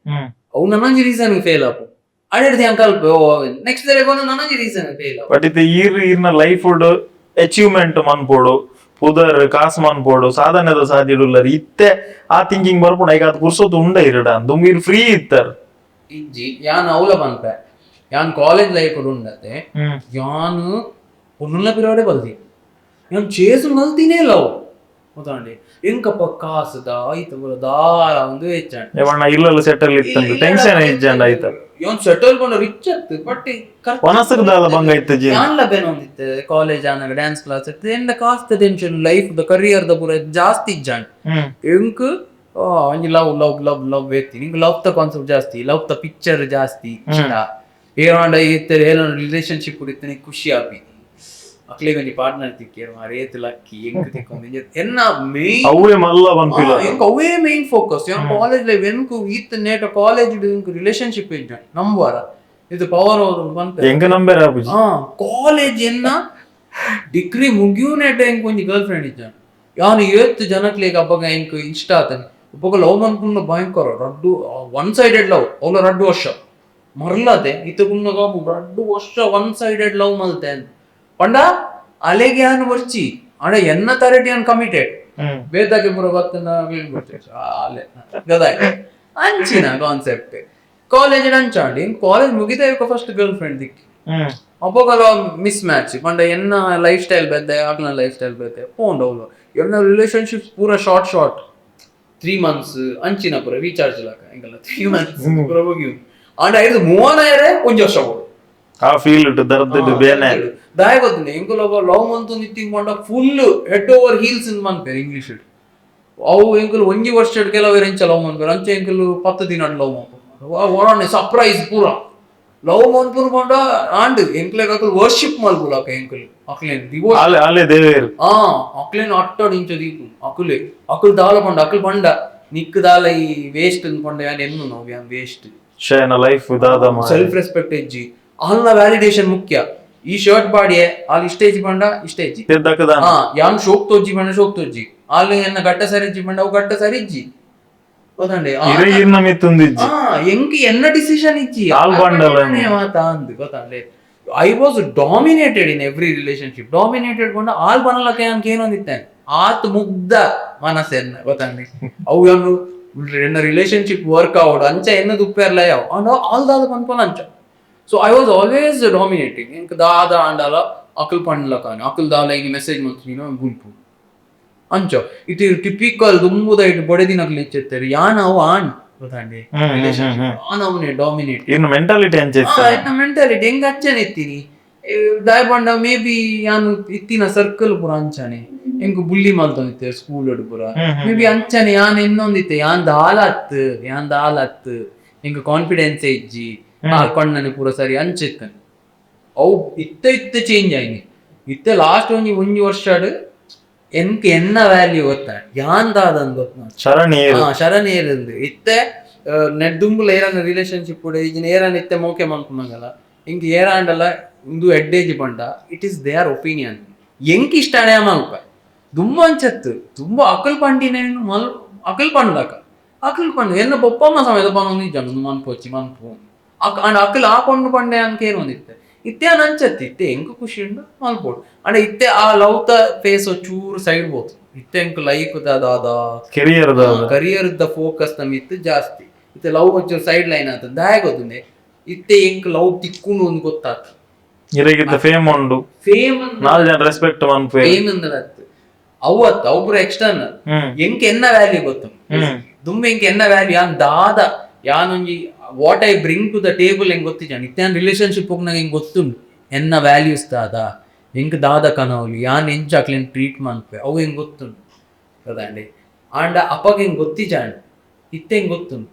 ಅವು ನನಂಜಿ ರೀಸನ್ ಫೇಲ್ ಆಪು ಅಡೆಡ್ದು ಯಾನ್ ಕಲ್ಪೆ, ಓ ನೆಕ್ಸ್ಟ್ ನನಂಜಿ ರೀಸನ್ ಫೇಲ್ ಆಪು. ಬಟ್ ಇತ್ತೆ ಈರ್ ಈರ್ನ ಲೈಫ್ ಅಚೀವ್ಮೆಂಟ್ ಮನ್ಪೋಡು, ಪುದರ್ ಕಾಸು ಮನ್ಪೋಡು, ಸಾಧನೆದ ಸಾಧ್ಯಡುಲ್ಲರ್. ಇತ್ತೆ ಆ ಥಿಂಕಿಂಗ್ ಬರ್ಪುಂಡು ಐಕ್ ಅದು ಪುರ್ಸೊತ್ತು ಉಂಡ ಇರಡ ದುಂಬು ಈರ್ ಫ್ರೀ ಇತ್ತರ್? ಇಜ್ಜಿ, ಯಾನ್ ಅವಲ ಪನ್ಪೆ, ಯಾನ್ ಕಾಲೇಜ್ ಲೈಫ್ ಉಂಡತೆ ಯಾನ್ ಪೊನ್ನುಲ ಪಿರವಡೆ ಬಲ್ದಿ ಯಾನ್ ಚೇಸು ಮಲ್ತಿನೇ ಲವ್ ಗೊತ್ತಾಂಡಿ ಎಂಕಪ್ಪ ಕಾಸುದ ಐತ ಪೂರ ದಾಲ ಒಂದು ಹೆಚ್ಚಾಂಡ್. ಇವಣ್ಣ ಇಲ್ಲಲ್ಲ ಸೆಟಲ್ ಇತ್ತಂದು ಟೆನ್ಷನ್ ಇಜ್ಜಂಡ ಆಯ್ತ. ಯಾನ್ ಸೆಟಲ್ ಪಂಡ ರಿಚ್ ಅತ್ತು ಬಟ್ ವನಸುಗ್ ದಾಲ ಬಂಗ ಇತ್ತು ಜೀವನ. ಯಾನ್ಲ ಬೇನೆ ಒಂದಿತ್ತೆ ಕಾಲೇಜ್ ಆನಾಗ ಡ್ಯಾನ್ಸ್ ಕ್ಲಾಸ್ ಇತ್ತು ಎಂದ ಕಾಸ್ತ tension life the career the ಪೂರ ಜಾಸ್ತಿ ಇಜ್ಜಾಂಡ್. ಎಂಕ್ ಒಂಜಿ love love love love ಎತ್ತಿ ನಿಂಗೆ love the concept ಜಾಸ್ತಿ, love the picture ಜಾಸ್ತಿ ಇಷ್ಟ. ಏನಾಂಡ ಇತ್ತೆ ಏನೋ ರಿಲೇಶನ್ಶಿಪ್ ಇತ್ತು ಖುಷಿ ಆಪಿ ಅಕ್ಲೆಗ್ ಒಂಜಿ ಪಾರ್ಟ್ನರ್ ತಿಕ್ಕಿಯರ್ ಮಾರೆ ಏತ್ ಲಕ್ಕಿ ಎಂಕ್ ತಿಕ್ಕೊಂದು ಎನ್ನ ಮೇನ್ ಅವೇ ಮಲ್ಲ ಪನ್ಪಿಲ್ಲ. ಎಂಕ್ ಅವೇ ಮೇನ್ ಫೋಕಸ್. ಯಾನ್ ಕಾಲೇಜ್ ಲೈಫ್ ಎಂಕ್ ಈತ್ ನೇಟ ಕಾಲೇಜ್ ಎಂಕ್ ರಿಲೇಶನ್ಶಿಪ್ ಇಜ್ಜ ನಂಬುವಾರ ಇದು ಪವರ್ ಅವರು ಪನ್ಪೆ. ಎಂಕ್ ನಂಬೆರೆ ಆಪುಜಿ. ಹಾ ಕಾಲೇಜ್ ಎನ್ನ ಡಿಗ್ರಿ ಮುಗಿಯುನೇಟ ಎಂಕ್ ಒಂಜಿ ಗರ್ಲ್ ಫ್ರೆಂಡ್ ಇಜ್ಜ. ಯಾನ್ ಏತ್ ಜನಕ್ಲೆಗ್ ಅಬ್ಬಗ ಎಂಕ್ ಇಷ್ಟ ಆತನೆ ಅಬ್ಬಗ ಲವ್ ಮನ್ಪುನ ಭಯಂಕರ ರಡ್ಡು one sided love ಅವ್ಲ 2 ವರ್ಷ ಮರ್ಲದೆ ಇತ್ತ ಕುನ್ನಗ 2 ವರ್ಷ one sided love ಮಲ್ತೆ ಅಂತ ಪಂಡ ಅಲೆಗೆ ಯಾನ್ ವರ್ಚಿ ಅಡ ಎನ್ನ ತರಟಿ ಯಾನ್ ಕಮಿಟೆಡ್ ಬೇದಾಗೆ ಪೂರ ಬತ್ತನ ಅಲೆ ಗದಾಯ್ ಅಂಚಿನ ಕಾನ್ಸೆಪ್ಟ್ ಕಾಲೇಜ್ ಅಂಚಾಂಡಿ. ಕಾಲೇಜ್ ಮುಗಿದ first girl friend ದಿಕ್ಕಿ ಅಪ್ಪಗಲ ಮಿಸ್ ಮ್ಯಾಚ್ ಪಂಡ ಎನ್ನ ಲೈಫ್ ಸ್ಟೈಲ್ ಬೇತೆ ಅಕ್ಲನ ಲೈಫ್ ಸ್ಟೈಲ್ ಬೇತೆ ಪೋಂಡು ಅವ್ಲು. ಎನ್ನ ರಿಲೇಶನ್ಶಿಪ್ ಪೂರ short short 3 months ಅಂಚಿನ ಪೂರ ರೀಚಾರ್ಜ್ ಲಾಕ ಎಂಕಲ್ಲ 3 ಮಂತ್ಸ್ ಪೂರ ಮುಗಿಯು ಆಂಡ ಐದು ಮೂವನಾಯರೆ ಒಂಜಿ ವರ್ಷ ಬೋಡು. ಆ ಫೀಲ್ ಇಟ್ಟು ದರ್ದ್ ಬೇನೆ. ದಾಯ ಗೊತ್ತುಂಡೆ ಎಂಕುಲ ಲವ್ ಮಂತು ನಿತ್ತಿಂಗ್ ಪಂಡ full head over heels ಇಂದ್ ಮನ್ಪೇರು ಇಂಗ್ಲೀಷ್. ಅವು ಎಂಕುಲು ಒಂಜಿ ವರ್ಷ ಕೆಲವರು ಎಂಚ ಲವ್ ಮನ್ಪೇರು ಅಂಚೆ ಎಂಕುಲು 10 ದಿನ ಲವ್ ಮನ್ಪು ಒಡನೆ ಸರ್ಪ್ರೈಸ್ ಪೂರ ಲವ್ ಮನ್ಪುನು ಪಂಡ ಆಂಡ್ ಎಂಕ್ಲೆಗ್ ಅಕುಲು ವರ್ಷಿಪ್ ಮಲ್ಪುಲಕ ಎಂಕುಲು ಅಕ್ಲೇನ್ ದಿವೋ ಆಲೆ ಆಲೆ ದೇವೇರು. ಆ ಅಕ್ಲೇನ್ ಅಟ್ಟಡ್ ಇಂಚ ದೀಪು ಅಕುಲೆ ಅಕುಲು ದಾಲ ಪಂಡ ಅಕುಲು ಪಂಡ ನಿಕ್ ದಾಲ ಈ ವೇಸ್ಟ್ ಪಂಡ ಯಾನ್ ಎನ್ನು ನಾವು ಯಾನ್ ವೇಸ್ಟ್. ಶೇನ ಲೈಫ್ ದಾದ ಮಾರ್ರೆ. ಸೆಲ್ಫ್ ರೆಸ್ಪೆಕ್ಟ್ ಹೆಜ್ಜಿ ಅಲ್ಲ ವ್ಯಾಲಿಡೇಷನ್ ಮುಖ್ಯ. ಈ ಶರ್ಟ್ ಬಾಡಿಯೆ ಅಲ್ಲಿ ಇಷ್ಟೇಜ್ ಪಂಡ ಇಷ್ಟೇಜಿ ತೆದ್ದಕದಾನ. ಹಾ ಯಾನ್ ಶೋಕ್ ತೋಜಿ ಪಂಡ ಶೋಕ್ ತೋಜಿ ಅಲ್ಲಿ ಎನ್ನ ಗಟ್ಟ ಸರಿಜ್ಜಿ ಪಂಡ ಅವು ಗಟ್ಟ ಸರಿಜ್ಜಿ ಗೊತ್ತಂಡೆ ಇರೆ ಇರ್ನ ಮಿತ್ತುಂದಿಜ್ಜಿ. ಆ ಎಂಕ್ ಎನ್ನ ಡಿಸಿಷನ್ ಇಜ್ಜಿ ಆಲ್ ಬಂಡಲ ಮಾತಾ ಅಂದ್ ಗೊತ್ತಂಡೆ. I was dominated in every relationship dominated ಪಂಡ ಆಲ್ ಬನಲಕ ಯಾನ್ ಕೇನೊಂದಿತ್ತೇನೆ ಆತ್ ಮುಗ್ಧ ಮನಸ್ಸೆನ್ನ ಗೊತ್ತಂಡೆ. ಅವು ಯಾನು ಎನ್ನ ರಿಲೇಶನ್ಶಿಪ್ ವರ್ಕ್ ಆವಡ್ ಅಂಚ ಎನ್ನ ದುಪ್ಪೆರ್ಲ ಯಾವ ಅಂಡ ಆಲ್ ದಾದ ಪನ್ಪಲ ಅಂಚ. So I was always dominating. ಎಂಕ್ ದಾದ ಆಂಡಲ ಅಕಲ್ ಪಂಡ್ಲಕಾನೆ ಅಕಲ್ ದಾಲ ಹಿಂಗೆ ಮೆಸೇಜ್ ಮಲ್ತಿನ ಗುಂಪು ಅಂಚ ಇತಿ ಟಿಪಿಕಲ್ ದುಂಬುದ ಇಟ್ಟು ಬೊಡೆದಿನಕ್ಲು ಇಚ್ಚೆತ್ತಾರೆ ಯಾನ್ ಅವು ಆಣ್ ಗೊತ್ತಂಡೆ ಆನ್ ಅವನೇ ಡಾಮಿನೇಟ್. ಇರ್ನ ಮೆಂಟಾಲಿಟಿ ಅಂಚ ಇತ್ತು. ಎನ್ನ ಮೆಂಟಾಲಿಟಿ ಹೆಂಗ ಅಚ್ಚನೆ ಇತ್ತೀನಿ ದಾಯ ಪಂಡ ಮೇ ಬಿ ಯಾನ್ ಇತ್ತಿನ ಸರ್ಕಲ್ ಪೂರ ಅಂಚನೆ ಎಂಕ್ ಬುಲ್ಲಿ ಮಲ್ತೊಂದಿತ್ತೆ ಸ್ಕೂಲ್ ಪೂರ ಮೇ ಬಿ ಅಂಚನೆ ಯಾನ್ ಇನ್ನೊಂದಿತ್ತೆ ಯಾನ್ ದಾಲ ಅತ್ತು ಯಾನ್ ದಾಲ ಅತ್ತು ಎಂಕ್ ಕಾನ್ಫಿಡೆನ್ಸ್ ಇಜ್ಜಿ ಆ ಕಣ್ಣನೆ ಪೂರ ಸರಿ ಅಂಚಿತ್ತನೆ. ಅವು ಇತ್ತ ಇತ್ತ ಚೇಂಜ್ ಆಯ್ನಿ ಇತ್ತೆ ಲಾಸ್ಟ್ ಒಂಜಿ ಒಂಜಿ ವರ್ಷಡ್ ಎಂಕ್ ಎನ್ನ ವ್ಯಾಲ್ಯೂ ಗೊತ್ತ ಯಾನ್ ದಾದಂದ್ ಗೊತ್ತ. ಶರಣ್ ಏರು. ಶರಣೇರಂದು ಇತ್ತೆ ನೆಡ್ದುಂಬುಲ ಏರನ ರಿಲೇಶನ್ಶಿಪ್ ಈಜಿನ ಏರನ ಇತ್ತೆ ಮೋಕೆ ಮನ್ಪುನಗಲ ಇಂಕ್ ಏರಾಂಡಲ ಉಂದು ಎಡ್ಡೇಜಿ ಪಂಡ it is there opinion. ಎಂಕ್ ಇಷ್ಟನೇ ಮಲ್ಪ ದುಂಬ ಅಂಚತ್ತು ತುಂಬ ಅಕಲ್ ಪಂಡಿನೇನು ಮಲ್ ಅಕಲ್ ಪಂಡಕ ಅಕಲ್ ಪಂಡ ಎನ್ನ ಬೊಪ್ಪಮ್ಮ ಸಮೇತ ಪನ್ನೊಂದು ಇಜ್ಜಂಡು ಉಂದು ಮನ್ಪೊಚ್ಚಿ ಮನ್ಪು ಅಕ್ ಅಂಡ್ ಅಕಲ್ ಆ ಪಣ್ಣು ಪಂಡೆ ಅನ್ಕ ಏನು ಒಂದಿತ್ತೆ ಇತ್ತೆ ಅಂಚತ್ತಿ ಇತ್ತೆ ಎಂಕ್ ಖುಷಿ ಉಂಡು ಮಲ್ಪೊಡು. ಅಂಡ ಇತ್ತೆ ಆ ಲವ್ ತ ಫೇಸ್ ಚೂರು ಸೈಡ್ ಪೋತು. ಇತ್ತೆ ಎಂಕ್ ಲೈಫ್ ದಾದ ಕೆರಿಯರ್ ಕರಿಯರ್ ದ ಫೋಕಸ್ ನಮ್ ಇತ್ತು ಜಾಸ್ತಿ. ಇತ್ತೆ ಲವ್ ಒಂಚೂರು ಸೈಡ್ ಲೈನ್ ಆತ ದಾಯ ಗೊತ್ತುಂಡೆ. ಇತ್ತೆ ಎಂಕ್ ಲವ್ ತಿಕ್ಕುಂಡು ಒಂದು ಗೊತ್ತಾತ. ಇರೆಗಿತ್ತ ಫೇಮ್ ಉಂಡು, ಫೇಮ್ ನಾಲ್ ಜನ ರೆಸ್ಪೆಕ್ಟ್ ಮನ್ಪೆ ಫೇಮ್ ಅಂದಲತ್ತು ಅವತ್ತು ಒಬ್ರು ಎಕ್ಸ್ಟರ್ನಲ್. ಎಂಕ್ ಎನ್ನ ವ್ಯಾಲ್ಯೂ ಗೊತ್ತು ದುಂಬೆ, ಎಂಕ್ ಎನ್ನ ವ್ಯಾಲ್ಯೂ, ಯಾನ್ ದಾದ, ಯಾನೊಂಜಿ what I bring to the table ಎಂಗ್ ಗೊತ್ತಿಜಾನ್. ಇತ್ತೆ ಯಾನ್ ರಿಲೇಶನ್ಶಿಪ್ ಹೋಗ್ನಾಗ ಎಂಕ್ ಗೊತ್ತುಂಡು ಎನ್ನ ವ್ಯಾಲ್ಯೂಸ್ ದಾದ, ಎಂಕ್ ದಾದ ಕನವಲಿ, ಯಾನ್ ಎಂಚ ಅಕ್ಲೆನ್ ಟ್ರೀಟ್ ಮನ್ಪೆ, ಅವು ಎಂಕ್ ಗೊತ್ತುಂಡು ಗೊತ್ತಾಂಡಿ. ಆಂಡ ಅಪ್ಪಗ ಎಂಕ್ ಗೊತ್ತಿಜಾಂಡ್, ಇತ್ತೆ ಎಂಕ್ ಗೊತ್ತುಂಡು.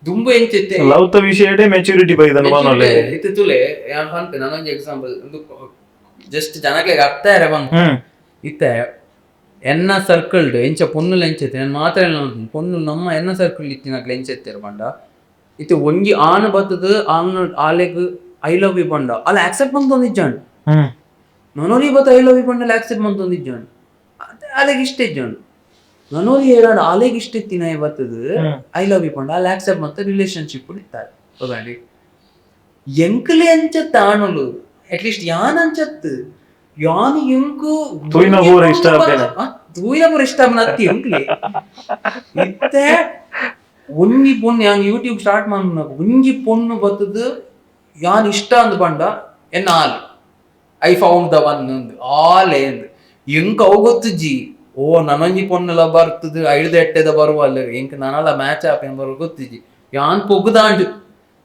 ದುಂಬು ಎಂಚ ಇತ್ತೆ ಲವ್ ತ ವಿಷಯಡೆ ಮೆಚುರಿಟಿ ಬೈದನ ಪನೊಲೆ. ಇತ್ತೆ ತುಲೆ ಯಾನ್ ಪನ್ಪೆ, ನಾನೊಂಜಿ ಎಕ್ಸಾಂಪಲ್ ಜಸ್ಟ್ ಜನಕ್ಲೆಗ್ ಅರ್ಥ ಆರೆ ಪನ್ಪೆ. ಇತ್ತೆ ಎನ್ನ ಸರ್ಕಲ್ಡ್ ಎಂಚ ಪೊನ್ನುಲು ಎಂಚ ಇತ್ತೆ ನಾನು ಮಾತ್ರ ಪೊನ್ನು ನಮ್ಮ ಎನ್ನ ಸರ್ಕಲ್ ಇತ್ತಿನಕ್ಲೆ ಎಂಚ ಇತ್ತೆರ್ ಪಂಡ, ಇತ್ತೆ ಒಂಜಿ ಆನ್ ಬತ್ತದ ಆನ್ ಆಲೆಗ್ I love you ಪಂಡ ಅಲ್ಲ ಆಕ್ಸೆಪ್ಟ್ ಮಂತೊಂದಿಜ್ಜಾಂಡ್. ನನೊರಿ ಬತ್ತ I love you ಪಂಡ ಆಕ್ಸೆಪ್ಟ್ ಮಂತೊಂದಿಜ್ಜಾಂಡ್, ಆಲೆಗ್ ಇಷ್ಟ ಇಜ್ಜಾಂಡ್. ನನೊರಿ ಏರಾಂಡ ಆಲೆಗ್ ಇಷ್ಟ ಇತ್ತಿನ ಬತ್ತದ I love you ಪಂಡ ಅಲ್ಲಿ ಆಕ್ಸೆಪ್ಟ್ ಮಂತ ರಿಲೇಶನ್ಶಿಪ್ ಇತ್ತಾರೆ ಹೌದಾಂಡಿ. ಎಂಕ್ಲೆ ಅಂಚ ತಾಣುಲು ಅಟ್ಲೀಸ್ಟ್ ಯಾನ್ ಅಂಚತ್ತು ಯಾನ್ ಎಂಕು ತೂಯಿನ ಪೂರ ಇಷ್ಟ ಆಪೇನೆ. ತೂಯಿನ ಪೂರ ಇಷ್ಟ ಆಪುನ ಅತ್ತಿ ಎಂಕ್ಲೆ. ಇತ್ತೆ ಒಂಜಿ ಪೊಣ್ಣು ಯಾನ್ ಯೂಟ್ಯೂಬ್ ಸ್ಟಾರ್ಟ್ ಮಲ್ಪುನಗ ಒಂಜಿ ಪೊಣ್ಣು ಬತ್ತದ ಯಾನ್ ಇಷ್ಟ ಅಂದ್ ಪಂಡ ಎನ್ನ all I found the one ಅಂದ್ ಆಲ್ ಅಂದ್ ಎಂಕ್ ಅವು ಗೊತ್ತುಜ್ಜಿ. ಓ ನನೊಂಜಿ ಪೊಣ್ಣುಲ ಬರ್ತದ ಐಡ್ದ ಎಟ್ಟೆದ ಬರುವಲ್ಲ ಎಂಕ್ ನನಲ ಮ್ಯಾಚ್ ಆಪೆ ಬರುವ ಗೊತ್ತಿಜ್ಜಿ. ಯಾನ್ ಪೊಗ್ಗುದಾಂಡ್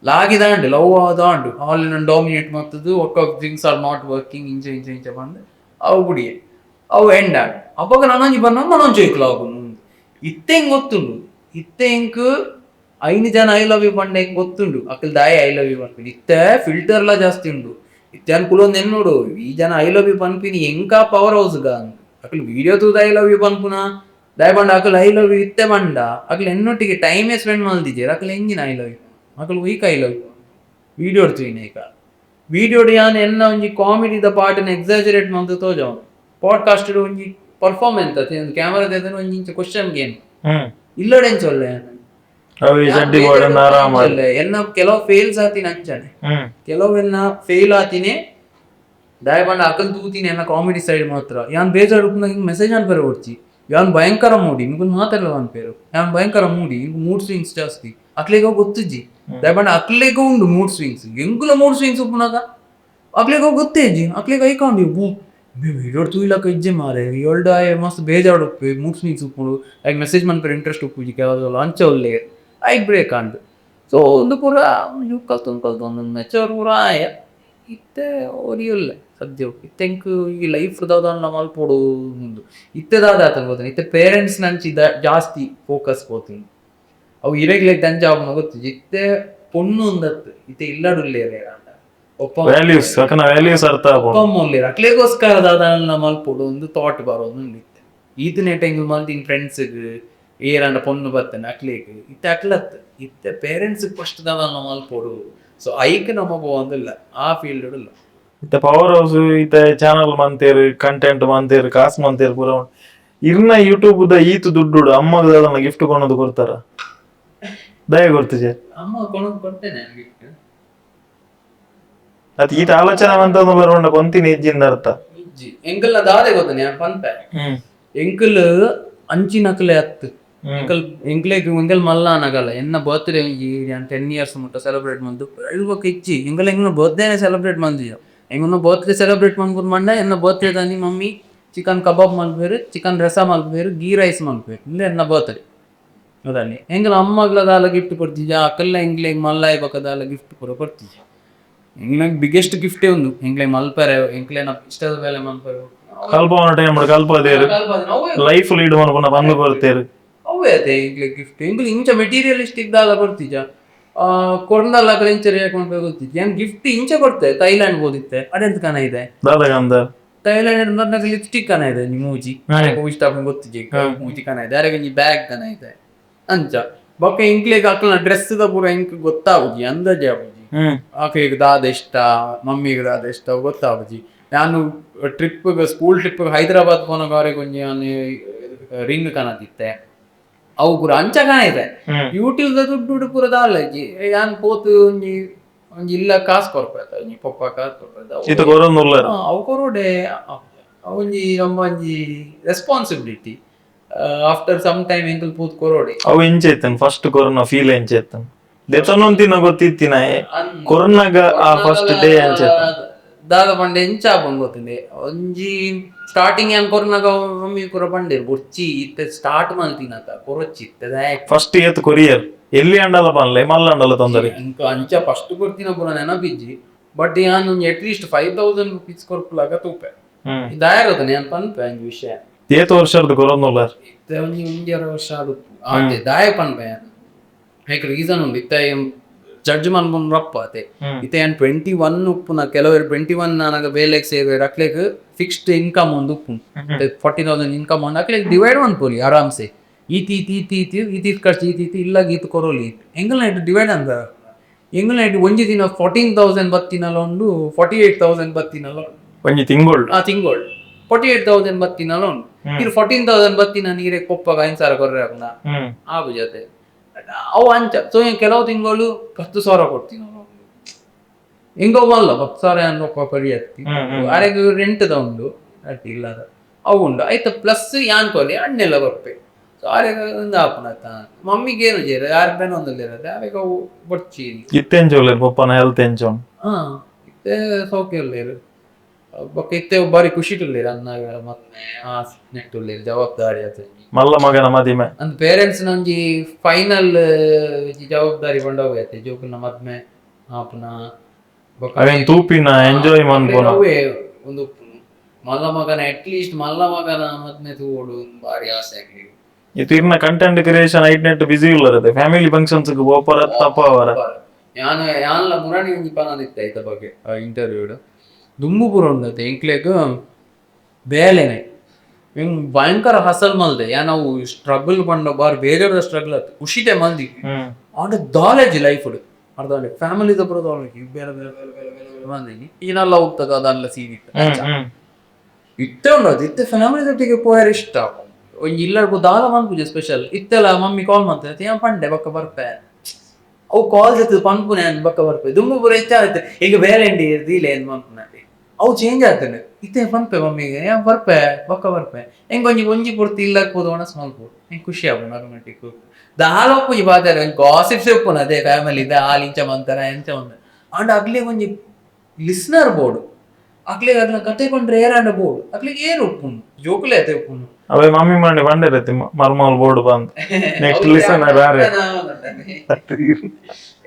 ಲಾಗಿದಾಂಡ್ ಲವ್ ಆದಾಂಡ್ ಆಲ್ ನನ್ ಡಾಮಿನೇಟ್ ಮತ್ತದು ಒಕ್ಕ things are not working ಇಂಚ ಇಂಚ ಇಂಚ ಬಂದು ಅವು ಬುಡಿಯೆ ಅವು ಎಂಡ್ ಆಂಡ್. ಅಪಗ ನನೊಂಜಿ ಬನ್ನ ನನೊಂಜಿ ಐಕ್ಲಾಗುನು ಇತ್ತೆ ಎಂಕ್ ಗೊತ್ತುಂಡು. ಇತ್ತೆ ಎಂಕ್ 5 ಜನ I love you ಪಂಡ ಎಂಕ್ ಗೊತ್ತುಂಡು ಅಕಲ್ ದಾಯ I love you ಪನ್ಪಿನಿ. ಇತ್ತೆ ಫಿಲ್ಟರ್ಲ ಜಾಸ್ತಿ ಉಂಡು. ಇತ್ತೆ ಅನ್ಕುಲೊಂದು ಎನ್ನೋಡು ಈ ಜನ I love you ಪನ್ಪಿನಿ ಎಂಕ ಪವರ್ ಹೌಸ್ ಗ ಅಕಲ್ ವಿಡಿಯೋ ತೂದು I love you ಪನ್ಪುನ ದಾಯ ಪಂಡ ಅಕಲ್ I love you ಇತ್ತೆ ಪಂಡ ಅಕಲ್ ಎನ್ನೊಟ್ಟಿಗೆ ಟೈಮೇ ಸ್ಪೆಂಡ್ ಮಲ್ದಿಜೆರ್ ಅಕಲ್ ಎಂಜಿನ I love you Akal weak I love you video ತೂಯಿನ. ಈಗ ವಿಡಿಯೋಡ್ ಯಾನ್ ಎನ್ನ ಒಂಜಿ ಕಾಮಿಡಿದ ಪಾರ್ಟ್ನ ಎಕ್ಸಾಜರೇಟ್ ಮಂತ್ ತೋಜಾವ್. ಪಾಡ್ಕಾಸ್ಟ್ ಒಂಜಿ ಪರ್ಫಾರ್ಮೆನ್ಸ್ ಅತ್ತೆ ಕ್ಯಾಮರಾ ದೇದನ ಒಂಜಿ ಇಂಚ ಕ್ವಶನ್ ಗೇಮ್ ಇಲ್ಲಡೆ ಎಂಚೊಲ್ಲೆ ಅವಿ ಚಡ್ಡಿ ಬೋಡನ್ನ ಆರಾಮ. ಎನ್ನ ಕೆಲವು ಫೇಲ್ಸ್ ಆತಿನ ಅಂಚನೆ ಕೆಲವೆಲ್ಲ ಫೇಲ್ ಆತಿನಿ ದಾಯ ಪಂಡ ಅಕಲ್ ತೂತೀನಿ ಎನ್ನ ಕಾಮಿಡಿ ಸೈಡ್ ಮಾತ್ರ. ಯಾನ್ ಬೇಜಾರು ಉಪ್ಪುನಾಗ ಹಿಂಗ್ ಮೆಸೇಜ್ ಅನ್ಪೇರು ಕೊಡ್ಚಿ. ಯಾನ್ ಭಯಂಕರ ಮೂಡಿ ನಿಂಗೆ ಮಾತಾಡಲ್ಲ ಅನ್ಪೇರು. ಯಾನ್ ಭಯಂಕರ ಮೂಡಿ, ಇಂಕ್ ಮೂಡ್ ಸ್ವಿಂಗ್ಸ್ ಜಾಸ್ತಿ. ಅಕ್ಲೆಗ ಗೊತ್ತುಜ್ಜಿ ದಾಯ ಪಂಡ ಅಕ್ಲೆಗ ಉಂಡು ಮೂಡ್ ಸ್ವಿಂಗ್ಸ್, ಎಂಕುಲ ಮೂಡ್ ಸ್ವಿಂಗ್ಸ್ ಉಪ್ಪುನಾಗ ಅಕ್ಲೆಗ ಗೊತ್ತೇ ಇಜ್ಜಿ. ಅಕ್ಲೆಗ ಐಕಾಂಡಿ ವಿಡಿಯೋ ತೂಯ್ಲಕ್ಕ ಇಜ್ಜೆ ಮಾರೆ ಏಳ್ಡ ಮಸ್ತ್ ಬೇಜಾರು ಉಪ್ಪು ಮೂಡ್ ಸ್ವಿಂಗ್ಸ್ ಉಪ್ಪುಂಡು. ಐಕ್ ಮೆಸೇಜ್ ಮನ್ಪೇರು ಇಂಟ್ರೆಸ್ಟ್ ಉಪ್ಪುಜಿ ಕೆಲವು ಅಂಚ ಒಲ್ಲೆ ಐಕ್ ಬ್ರೇಕ್ ಅಂಡ್. ಸೊ ಒಂದು ಪೂರ ಕಲ್ತೊಂದು ಕಲ್ತೊಂದು ಮೆಚೂರ್ ಪೂರ ಆಯ. ಇತ್ತೆ ಒರಿಯುಲ್ಲೆ ಸದ್ಯ. ಇತ್ತೆ ಎಂಕ್ ಈ ಲೈಫ್ ದಾದಾಂಡ ಮಲ್ಪೊಡು ಉಂದು ಇತ್ತೆ ದಾದ ಆತನ ಗೊತ್ತುಂಡು. ಇತ್ತೆ ಪೇರೆಂಟ್ಸ್ ನಂಚಿ ಜಾಸ್ತಿ ಫೋಕಸ್ ಪೋತೀನಿ ಅವು ಇರೆಗ್ಲೆಗ್ ದಂಚ ಆಪುನ ಗೊತ್ತಿಜ್ಜಿ. ಇತ್ತೆ ಪೊಣ್ಣು ಒಂದತ್ತು ಇತ್ತೆ ಇಲ್ಲಡುಲ್ಲೇರ್ ಅಂಡ ಒಪ್ಪ ವ್ಯಾಲ್ಯೂಸ್ ಅಕನ ವ್ಯಾಲ್ಯೂಸ್ ಅರ್ಥ ಆಪುಂಡು. ಅಪ್ಪ ಅಮ್ಮ ಉಲ್ಲೇರ್ ಅಕ್ಲೆಗೋಸ್ಕರ ದಾದಾಂಡ ಮಲ್ಪೊಡು ಒಂದು ಥಾಟ್ ಬರೋದು ಉಂಡು. ಇತ್ತೆ ಈತನೇ ಟೈಮ್ ಮಲ್ತಿನ ಫ್ರೆಂಡ್ಸ್ಗ್ ಏರಾಂಡ ಪೊಣ್ಣು ಬತ್ತನೆ ಅಕ್ಲೆಗ್ ಇತ್ತೆ ಅಕ್ಲತ್ ಇತ್ತೆ ಪೇರೆಂಟ್ಸ್ ಫಸ್ಟ್ ದಾದಾಂಡ ಮಲ್ಪೊಡು. ಸೊ ಐಕ್ ನಮ್ಮ ಪೋವೊಂದಿಲ್ಲ ಆ ಫೀಲ್ಡ್ ಇಲ್ಲ. ಇತ್ತೆ ಪವರ್ ಹೌಸ್ ಇತ್ತೆ ಚಾನಲ್ ಮಂತೇರು, ಕಂಟೆಂಟ್ ಮಂತೇರು, ಕಾಸು ಮಂತೇರು ಪೂರ ಉಂಡು. ಇರ್ನ ಯೂಟ್ಯೂಬ್ ದ ಈತ್ ದುಡ್ಡು ಅಮ್ಮಗ ದಾದನ ಗಿಫ್ಟ್ ಕೊನದು ಕೊಡ್ತಾರ ದಯ ಕೊಡ್ತಿಜೆ? ಅಮ್ಮ ಕೊನೊಂದು ಕೊಡ್ತೇನೆ ಗಿಫ್ಟ್. ಅತ್ ಈತ ಆಲೋಚನೆ ಮಂತೊಂದು ಬರುವಂಡ ಕೊಂತಿನ ಇಜ್ಜಿಂದ ಅರ್ಥ. ಇಜ್ಜಿ ಎಂಕಲ್ನ ದಾದೆ ಗೊತ್ತನೆ ಯಾನ್ ಪನ್ಪೆ ಎಂಕಲ್ ಅಂಚಿನಕಲೆ ಅತ್ತು ಎಂಕಲ್ ಎಂಕ್ಲೆಗ್ ಎಂಕಲ್ ಮಲ್ಲ ಅನಗಲ್ಲ. ಎನ್ನ ಬರ್ತ್ಡೇ ಒಂಜಿ ಯಾನ್ 10 ಇಯರ್ಸ್ ಮುಟ್ಟ ಸೆಲೆಬ್ರೇಟ್ ಮಂತು ಬೊಕ್ಕ ಇಜ್ಜಿ. ಎಂಕಲ್ ಎಂಕ್ನ ಬರ್ತ್ಡೇನೆ ಸೆಲೆಬ್ರೇಟ್ ಮಂದಿಜ. ಎಂಕಲ್ನ ಬರ್ತ್ಡೇ ಸೆಲೆಬ್ರೇಟ್ ಮನ್ಪುನ ಪಂಡ ಎನ್ನ ಬರ್ತ್ಡೇ ದಾನಿ ಮಮ್ಮಿ ಚಿಕನ್ ಕಬಾಬ್ ಮಲ್ಪುವೆರ್, ಚಿಕನ್ ರಸ ಮಲ್ಪುವೆರ್, ಗೀ ರೈಸ್ ಮಲ್ಪುವೆರ್. ಉಂದು ಎನ್ನ ಬರ್ತ್ಡೇ ಗೊತ್ತಾಂಡಿ. ಎಂಕಲ್ ಅಮ್ಮಗ್ಲ ದಾಲ ಗಿಫ್ಟ್ ಕೊಡ್ತಿಜ ಅಕಲ್ನ ಎಂಕ್ಲೆಗ್ ಮಲ್ಲಾಯಿ ಬೊಕ್ಕ ದಾಲ ಗಿಫ್ಟ್ ಪೂರ ಕೊಡ್ತಿಜ. ಎಂಕ್ಲೆಗ್ ಬಿಗ್ಗೆಸ್ಟ್ ಗಿಫ್ಟೇ ಉಂದು ಎಂಕ್ಲೆಗ್ ಮಲ್ಪರೆ ಎಂಕ್ಲೆನ ಇಷ್ಟದ ಬೇಲೆ ಮಲ್ಪರೆ. ಕಲ್ಪವನ ಟೈಮ್ ಕಲ್ಪದೇರು ಲೈಫ್ ಲೀಡ್ ಮನ್ಪುನ ಬಂದು ಕೊಡ್ತೇರು. ಅವೇ ಅದೇ ಎಂಕ್ಲೆಗ್ ಗಿಫ್ಟ್. ಎಂಕುಲು ಇಂಚ ಮೆಟೀರಿಯಲಿಸ್ಟಿಕ್ ದಾಲ ಕೊಡ್ತಿಜ ಕೊರ್ಂಡಲ್ಲ ಅಕಲ್ ಇಂಚ ರಿಯಾಕ್ಟ್ ಮಾಡ್ಬೇಕು ಗೊತ್ತಿಜ್ಜಿ. ಯಾನ್ ಗಿಫ್ಟ್ ಇಂಚ ಕೊಡ್ತೆ ಥೈಲ್ಯಾಂಡ್ ಹೋದಿತ್ತೆ ಅದೆಂತ ಕನ ಇದೆ. ದಾದಗಂದ ಥೈಲ್ಯಾಂಡ್ ಬಂದಾಗ ಲಿಪ್ಸ್ಟಿಕ್ ಕನ ಇದೆ ಮೂಜಿ ಇಷ್ಟ ಗೊತ್ತಿಜ್ಜಿ ಮೂಜಿ ಕನ ಇದೆ ಅರೆಗೆ ಒಂಜಿ ಬ್ಯಾಗ್ ಕನ ಇದೆ ಅಂಚ ಬೊಕ್ಕ ಎಂಕ್ಲೆಗ್ ಅಕಲ್ನ ಡ್ರೆಸ್ ದ ಪೂರ ಎಂಕ್ ಗೊತ್ತಾಗುಜಿ ಅಂದಾಜೆ ಆಗುಜಿ. ಆಕೆಗ್ ದಾದ ಇಷ್ಟ ಮಮ್ಮಿಗ್ ದಾದ ಇಷ್ಟ ಗೊತ್ತಾಗುಜಿ. ನಾನು trip school trip Hyderabad ಪೋನಾಗ ಅವ್ರಿಗೆ ಒಂಜಿ ನಾನು ರಿಂಗ್ ಕನದಿತ್ತೆ ಅವು ಪೂರ ಅಂಚ ಕಾಣಿದೆ. ಯೂಟ್ಯೂಬ್ ದ ದುಡ್ಡು ಪೂರ ದಾಲಜಿ ಯಾನ್ ಪೋತು ಒಂಜಿ ಒಂಜಿ ಇಲ್ಲ ಕಾಸು ಕೊರ್ಪೆ, ಒಂಜಿ ಪೊಪ್ಪ ಕಾಸು ಕೊರ್ಪೆ. ಇತ್ತ ಕೊರೊಂದುಲ್ಲಾರ? ಅವು ಕೊರೋಡೆ. ಒಂಜಿ ನಮ್ಮ ಒಂಜಿ responsibility, after some time ಎಂಕುಲು ಪೂತ್ ಕೊರೋಡೆ. ಅವು ಎಂಚ ಇತ್ತನ್ ಫಸ್ಟ್ ಕೊರೋನಾ ಫೀಲ್? ಎಂಚ ಇತ್ತನ್ ದೆತೊನೊಂತಿನ ಗೊತ್ತಿತ್ತಿನ, ಕೊರೋನಾಗ ಆ ಫಸ್ಟ್ ಡೇ ಎಂಚ ಇತ್ತನ್? ದಾದ ಪಂಡ ಎಂಚ ಆಪುಂಡು ಗೊತ್ತುಂಡೆ, ಒಂಜಿ ಸ್ಟಾರ್ಟಿಂಗ್ ಏನ್ ಕೊರ್ನಾಗ ಮಮ್ಮಿ ಕೊರ ಪಂಡೇರು, ಬೊರ್ಚಿ ಇತ್ತೆ ಸ್ಟಾರ್ಟ್ ಮಲ್ತಿನತ, ಕೊರೊಚ್ಚಿ ಇತ್ತೆ ದಾಯೆ? ಫಸ್ಟ್ ಏತ್ ಕೊರಿಯರ್? ಎಲ್ಲಿ ಅಂಡಲ ಪನ್ಲೆ, ಮಲ್ಲ ಅಂಡಲ ತೊಂದರೆ. ಎಂಕ್ ಅಂಚ ಫಸ್ಟ್ ಕೊರ್ತಿನ ಪೂರ ನೆನಪಿಜ್ಜಿ, ಬಟ್ ಯಾನ್ ಒಂಜಿ at least ₹5000 ಕೊರ್ಪುಲಾಗ ತೂಪೆ. ದಾಯ ಗೊತ್ತನೆ, ಯಾನ್ ಪನ್ಪೆ ಒಂಜಿ ವಿಷಯ. ಏತ್ ವರ್ಷರ್ದು ಕೊರೊಂದುಲ್ಲಾರ್? ಇತ್ತೆ ಒಂಜಿ ಒಂಜರ ವರ್ಷ ಆದುಪ್ಪು. ಆತೆ ದಾಯ ಪನ್ಪೆ ಯಾನ್, ಐಕ್ ರೀಸನ್ ಉಂಡು. ಇತ್ತೆ ಜಡ್ಜ್ ಮನ್ಪುನ ರಪ್ಪ ಅತೆ. ಇತ್ತೆ ಯಾನ್ 21 ಉಪ್ಪುನ, ಕೆಲವರು 21 ಆನಗ ಬೇಲೆಗ್ ಸೇರುವೆರ್, ಅಕ್ಲೆಗ್ ಫಿಕ್ಸ್ಡ್ ಇನ್ಕಮ್ ಒಂದು ಉಪ್ಪುಂಡು. 40,000 ಇನ್ಕಮ್ ಉಂಡು, ಅಕ್ಲೆಗ್ ಡಿವೈಡ್ ಮನ್ಪೊಲಿ ಆರಾಮ್ಸೆ, ಈತ್ ಈತ್ ಈತ್ ಈತ್ ಈತ್ ಈತ್ ಖರ್ಚು, ಈತ್ ಈತ್ ಇಲ್ಲಾಗ ಈತ್ ಕೊರೊಲಿ. ಎಂಕಲ್ನ ಇಟ್ಟು ಡಿವೈಡ್ ಅಂದ, ಎಂಕಲ್ನ ಇಟ್ಟು ಒಂಜಿ ದಿನ 14,000 ಬತ್ತಿನಲ ಉಂಡು, 48,000 ಬತ್ತಿನಲ ಉಂಡು. ಒಂಜಿ ತಿಂಗೊಳ್? ಆ ತಿಂಗಳು 48,000 ಬತ್ತಿನಲ ಉಂಡು. ಇರು 14,000 ಬತ್ತಿನ ನೀರೇ ಕೊಪ್ಪಗ 5,000 ಕೊರ್ರೆ ಆಪುನ ಆಪು ಜೊತೆ ಅವು ಅಂಚ. ಸೊ ಕೆಲವು ತಿಂಗಳು 10,000 ಕೊಡ್ತೀನಿ. ಹಿಂಗೋ ಬಲ್ಲ 10,000 ಅನ್ನು ಪರಿ ಹತ್ತಿ. ಹ್ಮ್, ಹ್ಮ್. ಅರೆಗ್ ರೆಂಟ್ದ ಉಂಡು ಅಟ್ಟಿ ಇಲ್ಲದ ಅವು ಉಂಡು ಆಯ್ತು. ಪ್ಲಸ್ ಯಾನ್ ಕೊಲಿ ಅಣ್ಣೆಲ್ಲ ಬರ್ಪೆ. ಸೊ ಆರೆಗ್ ಒಂದು ಆಪುನತ್ತ, ಮಮ್ಮಿಗೆ ಏನು ಜೇರ ಯಾರು ಬೇನ ಒಂದಿಲ್ಲ, ಆರೆಗ್ ಅವು ಬೊಡ್ಚಿ. ಇತ್ತೆ ಎಂಚ ಉಲ್ಲೆರ್? ಪೊಪ್ಪನ ಹೆಲ್ತ್ ಎಂಚ ಉಂಡು? ಹಾ, ಇತ್ತೆ ಸೌಖ್ಯ ಉಲ್ಲೆರ್. ಬೊಕ್ಕ ಇತ್ತೆ ಬಾರಿ ಖುಷಿಟ್ ಉಲ್ಲೆರ್. ಅನ್ನಾಗ ಮದ್ಮೆ ಆ ನೆಟ್ ಉಲ್ಲೆರ್, ಜವಾಬ್ದಾರಿ ಆತ. ಮಲ್ಲ ಮಗನ ಮದಿಮೆ. ಅಂದ್ ಪೇರೆಂಟ್ಸ್ ಒಂಜಿ ಫೈನಲ್ ಜವಾಬ್ದಾರಿ ಪಂಡ ಅವೆ ಅತ್ತೆ, ಜೋಕುಲ್ನ ಮದ್ಮೆ ಆಪುನ ಬೊಕ್ಕ ಅವೇನ್ ತೂಪಿನ, ಎಂಜಾಯ್ ಮನ್ಪುನ. ಅವೇ ಒಂದು ಮಲ್ಲ ಮಗನ, ಅಟ್ ಲೀಸ್ಟ್ ಮಲ್ಲ ಮಗನ ಮದ್ಮೆ ತೂವೊಡು, ಬಾರಿ ಆಸೆ ಆಗ್ಲಿ. ಇತ್ತು ಇರ್ನ ಕಂಟೆಂಟ್ ಕ್ರಿಯೇಷನ್ ಐಟ್ ನೆಟ್ ಬಿಸಿ ಉಲ್ಲರತೆ, ಫ್ಯಾಮಿಲಿ ಫಂಕ್ಷನ್ಸ್ ಪೋಪರ ತಪ್ಪಾವರ? ಯಾನ್ ಯಾನ್ಲ ಮುರಾಣಿ ಒಂಜಿ ಪನೊಂದಿತ್ತೆ ಐತ ಬಗ್ಗೆ ಇಂಟರ್ವ್ಯೂಡ್. ದುಂಬು ಪೂರ ಉಂಡತೆ ಎಂಕ್ಲೆಗ್ ಬೇಲೆನೆ, ಎಂಕ್ ಭಯಂಕರ ಹಸಲ್ ಮಲ್ದೆ ಯಾನ್. ಅವು ಸ್ಟ್ರಗಲ್ ಪಂಡ ಬಾರಿ ಬೇಜಾರದ ಸ್ಟ್ರಗಲ್ ಆತು, ಖುಷಿಟೆ ಮಲ್ದಿ. ಆಂಡ ದಾಲೇಜ್ ಲೈಫ್ ಅರ್ಧ ಫ್ಯಾಮಿಲಿ ಪೂರ ದಾಲೇಜ್, ಬೇರೆ ಬೇರೆ ಬೇರೆ ಬೇರೆ ಬೇರೆ ಬೇರೆ ಬಂದಿನಿ. ಈನಲ್ಲ ಹೋಗ್ತದ ಅದಲ್ಲ ಸೀನ್ ಇತ್ತು. ಹ್ಮ್ ಹ್ಮ್ ಇತ್ತೆ ಉಂಡು ಅದು, ಇತ್ತೆ ಫ್ಯಾಮಿಲಿ ದೊಟ್ಟಿಗೆ ಪೋಯರ್ ಇಷ್ಟ. ಒಂಜಿ ಇಲ್ಲರ್ಗು ದಾಲ ಮನ್ಪುಜೆ ಸ್ಪೆಷಲ್. ಇತ್ತೆಲ್ಲ ಮಮ್ಮಿ ಕಾಲ್ ಮಾಡ್ತಾರೆ, ಏನ್ ಪಂಡೆ ಬೊಕ್ಕ ಬರ್ಪೆ. ಅವು ಕಾಲ್ ಜೊತೆ ಪನ್ಪುನೆ ಬೊಕ್ಕ ಬರ್ಪೆ. ದುಂಬು ಪೂರ ಹೆಚ್ಚ ಆಯ್ತು, ಈಗ ಬೇರೆ ಎಂಡಿ ದೀಲೆ ಏನ್ ಮನ್ಪುನೆ, ಅವು ಚೇಂಜ್ ಆಗ್ತದೆ. ಇತ್ತೆ ಪನ್ಪೆ ಮಮ್ಮಿಗೆ, ಏನ್ ಬರ್ಪೆ ಬೊಕ್ಕ ಬರ್ಪೆ. ಹೆಂಗ್ ಒಂಜಿ ಒಂಜಿ ಪೂರ್ತಿ ಇಲ್ಲಕ್ ಪೋದು ಒಣಸ್ ಮಲ್ಪು, ಹೆಂಗ್ ಖುಷಿ ಆಪುಂಡು ಆಟೋಮೆಟಿಕ್. ದಾಲ ಉಪ್ಪುಜಿ ಬಾತಾರೆ, ಒಂಜಿ ಗಾಸಿಪ್ಸ್ ಉಪ್ಪುನ ಅದೇ ಫ್ಯಾಮಿಲಿ ಆಲ್ ಇಂಚ ಮಂತಾರ ಎಂಚ ಮಂತ. ಅಂಡ್ ಅಗ್ಲಿಗೆ ಒಂಜಿ ಲಿಸ್ನರ್ ಬೋರ್ಡ್, ಅಕ್ಲೆಗ್ ಅಗ್ಲ ಕತೆ ಪಂಡ್ರೆ ಏರಾಂಡ ಬೋರ್ಡ್, ಅಕ್ಲೆಗ್ ಏರ್ ಉಪ್ಪುಂಡು, ಜೋಕುಲೆ ಅತೆ ಉಪ್ಪುಂಡು. ಅವೇ ಮಮ್ಮಿ ಮಾಡಿ ಬಂದಿರತ್ತೆ ಮರ್ಮಲ್ ಬೋರ್ಡ್ ಬಂದ್ ನೆಕ್ಸ್ಟ್ ಲಿಸನ್ ಯಾರೇ.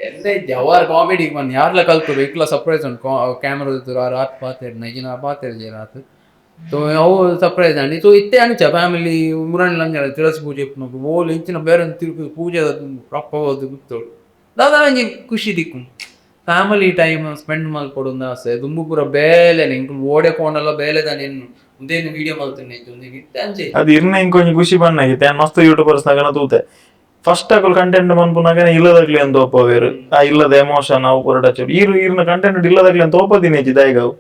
ಎನ್ನ ಜವಾರ್ ಕಾಮಿಡಿ ಮನ್ ಯಾರ್ಲ ಕಲ್ತರು ಇಕ್ಲ ಸರ್ಪ್ರೈಸ್ ಉಂಟು. ಕ್ಯಾಮ್ರಾ ರಾತ್ ಪಾತೆರ್ ನೈಜಿನ ಪಾತೆರ್ ಜೆ ರಾತ್. ಸೊ ಅವು ಸರ್ಪ್ರೈಸ್ ಅಂడి. ಸೊ ಇತ್ತೆ ಅಂಚ ಫ್ಯಾಮಿಲಿ ಮುರಾಣಿ ಲಂಜ ತುಳಸಿ ಪೂಜೆ ಇಪ್ಪುನಗು ಓಲ್ ಇಂಚಿನ ಬೇರೆ ತಿರುಗು ಪೂಜೆ ರಪ್ಪ ಹೋದು ಗೊತ್ತೋಳು ದಾದಾ ಒಂಜಿ ಖುಷಿ ದಿಕ್ಕು, family time spend ಮಲ್ಪೊಡು ಅಂದ್ ಆಸೆ. ದುಂಬು ಪೂರ ಬೇಲೆ ಎಂಕುಲು ಓಡೆ ಪೋಂಡಲ ಬೇಲೆ ದಾನೆ, ಉಂದೇನು ವಿಡಿಯೋ ಮಲ್ತುಂಡೆ ಇತ್ತೆ ಅಂಚೆ. ಅದು ಇರ್ನ ಇಂಕೊಂಜಿ ಖುಷಿ ಬಣ್ಣಾಗಿತ್ತೆ. ಯಾನ್ ಮಸ್ತ್ ಯೂಟ್ಯೂಬರ್ಸ್ ನಗನ ತೂತೆ, ಫಸ್ಟ್ ಅಕುಲು ಕಂಟೆಂಟ್ ಮನ್ಪುನಾಗನೆ ಇಲ್ಲದಾಗ್ಲಿ ಅಂತ ತೋಪವೇರು, ಆ ಇಲ್ಲದ ಎಮೋಷನ್ ಅವು ಪೂರ ಟಚ್. ಈರು ಈರ್ನ ಕಂಟೆಂಟ್ ಇಲ್ಲದಾಗ್ಲಿ ಅಂತ ತೋಪದಿನಿ ದಾಯಿಗ ಅವು.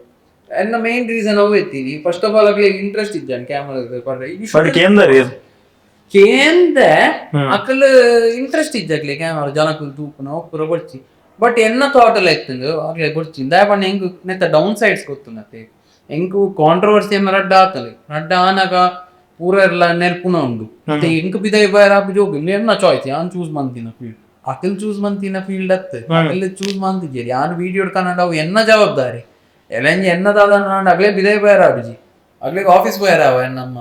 ಎನ್ನ ಮೇನ್ ರೀಸನ್ ಅವು ಎತ್ತೀನಿ. First of all ಅಕ್ಲೆಗ್ ಇಂಟ್ರೆಸ್ಟ್ ಇಜ್ಜಾನ್ ಕ್ಯಾಮರಾ. ಬಟ್ ಕೇಂದರಿ. ಕೇಂದ್ರ ಅಕಲ್ ಇಂಟ್ರೆಸ್ಟ್ ಇಜ್ಜಕ್ಲೆ ಕ್ಯಾಮರಾ ಜನಕ್ಕೂ ತೂಪುನ ಅವು ಪೂರ ಬೊಡ್ಚಿ. ಬಟ್ ಎನ್ನ ಥಾಟ್ ಎಲ್ಲ ಇತ್ತಂದು ಅಕ್ಲೆ ಬೊಡ್ಚಿ. ದಾಯ ಪಂಡ ಎಂಕ್ ನೆತ್ತ ಡೌನ್ ಸೈಡ್ಸ್ ಗೊತ್ತುಂಡತೆ. ಎಂಕು ಕಾಂಟ್ರವರ್ಸಿ ಎಮ್ಮ ರಡ್ಡ ಆತಲೆ, ರಡ್ಡ ಆನಗ ಪೂರ ಎಲ್ಲ ನೆರ್ಪುನ ಉಂಡು. ಮತ್ತೆ ಎಂಕ್ ಪಿದೈ ಬಾಯರ್ ಆಪು ಜೋಗು ಎನ್ನ ಚಾಯ್ಸ್, ಯಾನ್ ಚೂಸ್ ಮಂತಿನ ಫೀಲ್ಡ್, ಅಖಿಲ್ ಚೂಸ್ ಮಂತಿನ ಫೀಲ್ಡ್ ಅತ್ತೆ. ಅಖಿಲ್ ಚೂಸ್ ಮಂತಿಜೇರಿ, ಯಾನ್ ವೀಡಿಯೋ ಕನ್ನಡ ಅವು ಎನ್ನ ಜವಾಬ್ದಾರಿ. ಎಲೆಂಜಿ ಎನ್ನ ದಾದ ಅಗ್ಲೇ ಬಿದೈ ಬಾಯರ್ ಆಪುಜಿ, ಅಗ್ಲೇಗ್ ಆಫೀಸ್ ಬಾಯರ್ ಆವ ಎನ್ನಮ್ಮ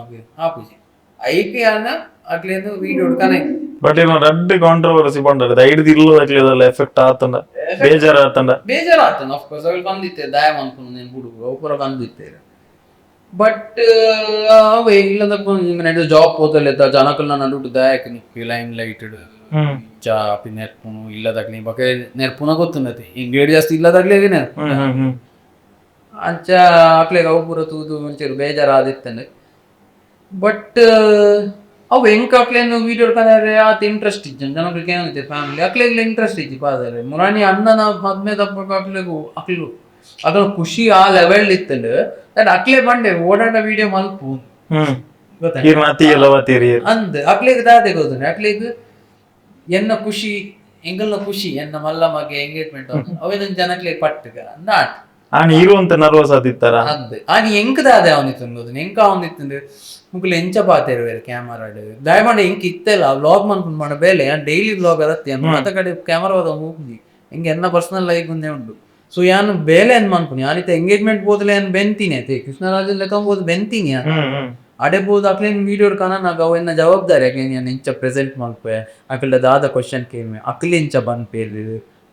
ಆಪುಜಿ. ಐಕ್ ಯಾನ ಅಗ್ಲೇನು ವೀಡಿಯೋ ಕನೆಕ್ಟ್. ಬಟ್ ಇರ್ನ ರಡ್ಡ್ ಕಾಂಟ್ರವರ್ಸಿ ಬಂಡರೆ ಐಡ್ದು ಇಲ್ಲದಾಗ್ಲಿ ಎಫೆಕ್ಟ್ ಆತಂಡ, ಬೇಜಾರ್ ಆತಂಡ? ಬೇಜಾರಾತನ ಆಫ್ ಕೋರ್ಸ್. ಅವು ಬಂದಿತ್ತೆ ದಾಯ ಮನ್ಪುನು ನೇನು ಹುಡುಗ ಅವು ಪೂರ ಬಂದಿತ್ತೆ. ಬಟ್ ಅವೇ ಇಲ್ಲದ ಜಾಬ್ ಪೋತಲೆತ್ತ ಜನಕಲ್ನ ನಡುಟು ದಾಯಕ್ ನಿಕ್ಕಿ ಲೈಮ್ ಲೈಟ್ ಚಾ ಪಿ ನೆರ್ಪುನು ಇಲ್ಲದಾಗ್ಲಿ ಬೊಕ ನೆರ್ಪುನ ಗೊತ್ತುಂಡತೆ ಇಂಗ್ಲೇಡ್ ಜಾಸ್ತಿ ಇಲ್ಲದಾಗ್ಲಿ ನೆರ್ಪು. ಹ್ಮ್ ಹ್ಮ್ ಹ್ಮ್ ಅಂಚ ಅಕ್ಲೆಗ್ ಅವು ಪೂರ ತೂದು ಒಂಚೂರು ಬೇಜಾರಾದಿತ್ತಂಡ್. ಬಟ್ ಅವು ಎಂಕ್ ಅಕ್ಲೆನ್ ವೀಡಿಯೋ ಕದರೆ ಆತ್ ಇಂಟ್ರೆಸ್ಟ್ ಇಜ್ಜಿ ಜನಕ್ಲೆಗ್. ಏನಿತ್ತೆ ಫ್ಯಾಮಿಲಿ ಅಕ್ಲೆಗ್ಲ ಇಂಟ್ರೆಸ್ಟ್ ಇಜ್ಜಿ ಪಾದರೆ. ಮುರಾಣಿ ಅಣ್ಣನ ಮದ್ಮೆ ತಪ್ಪಕ ಅಕ್ಲೆಗು ಅಕ್ಲು ಅಕಲ್ನ ಖುಷಿ ಆ ಲೆವೆಲ್ ಇತ್ತಂಡ್ that ಅಕ್ಲೆ ಬಂಡೆ ಓಡಾಡ ವೀಡಿಯೋ ಮಲ್ಪು. ಗೊತ್ತಾ? ಈರ್ನ ಅತಿ ಎಲ್ಲ ಬತ್ತೀರಿ. ಅಂದ್ ಅಕ್ಲೆಗ್ ದಾದೆ ಗೊತ್ತುಂಡು, ಅಕ್ಲೆಗ್ ಎನ್ನ ಖುಷಿ ಎಂಕಲ್ನ ಖುಷಿ ಎನ್ನ ಮಲ್ಲ ಮಗೆ ಎಂಗೇಜ್ಮೆಂಟ್ ಅವೇನ ಜನಕ್ಲೆ ಪಟ್ಟುಗ ಅಂದಾಟ್. ಆನ್ ಇರು ಅಂತ ನರ್ವಸ್ ಆದಿತ್ತಾರ? ಅಂದ್ ಆನಿ ಎಂಕದಾದೆ ಅವನಿತ್ತುಂಡು, ಎಂಕ ಅವನಿತ್ತುಂಡು. ಮುಕುಲು ಎಂಚ ಪಾತೆರುವೆರ್ ಕ್ಯಾಮರಾಡ್? ದಯಮಾಡಿ ಎಂಕ್ ಇತ್ತೆಲ್ಲ ವ್ಲಾಗ್ ಮನ್ಪುಂಡು ಮಾಡ ಬೇಲೆ. ಯಾನ್ ಡೈಲಿ ವ್ಲಾಗ್ ಅರತ್ತೆ ಮಾತ ಕಡೆ ಕ್ಯಾಮರಾ ಹೋಗಿ ಎಂಕ್ ಎನ್ನ ಪರ್ಸನಲ್ ಲೈಫ್ ಒಂದೇ ಉಂಡು. ಸೊ ಯಾನ್ ಬೇಲೆ ಏನ್ ಮನ್ಪುನಿ, ಯಾನ್ ಇತ್ತೆ ಎಂಗೇಜ್ಮೆಂಟ್ ಪೋದಲೆ ಯಾನ್ ಬೆಂತೀನಿ ಅತೆ, ಕೃಷ್ಣರಾಜನ್ ಲೆಕ್ಕ ಪೋದು ಬೆಂತೀನಿ ಯಾನ್. ಹ್ಮ್ ಹ್ಮ್ ಅಡೆ ಪೋದು ಅಕ್ಲೇನ್ ವೀಡಿಯೋ ಕಾಣನಾಗ ಅವು ಎನ್ನ ಜವಾಬ್ದಾರಿ. ಅಕ್ಲೇನ್ ಯಾನ್ ಎಂಚ ಪ್ರೆಸೆಂಟ್ ಮಲ್ಪೆ, ಅಕಲ್ಡ ದಾದ ಕ್ವಶನ್ ಕೇಳ್ಮೆ, ಅಕ್ಲೆ ಎಂಚ ಪನ್ಪೇರ್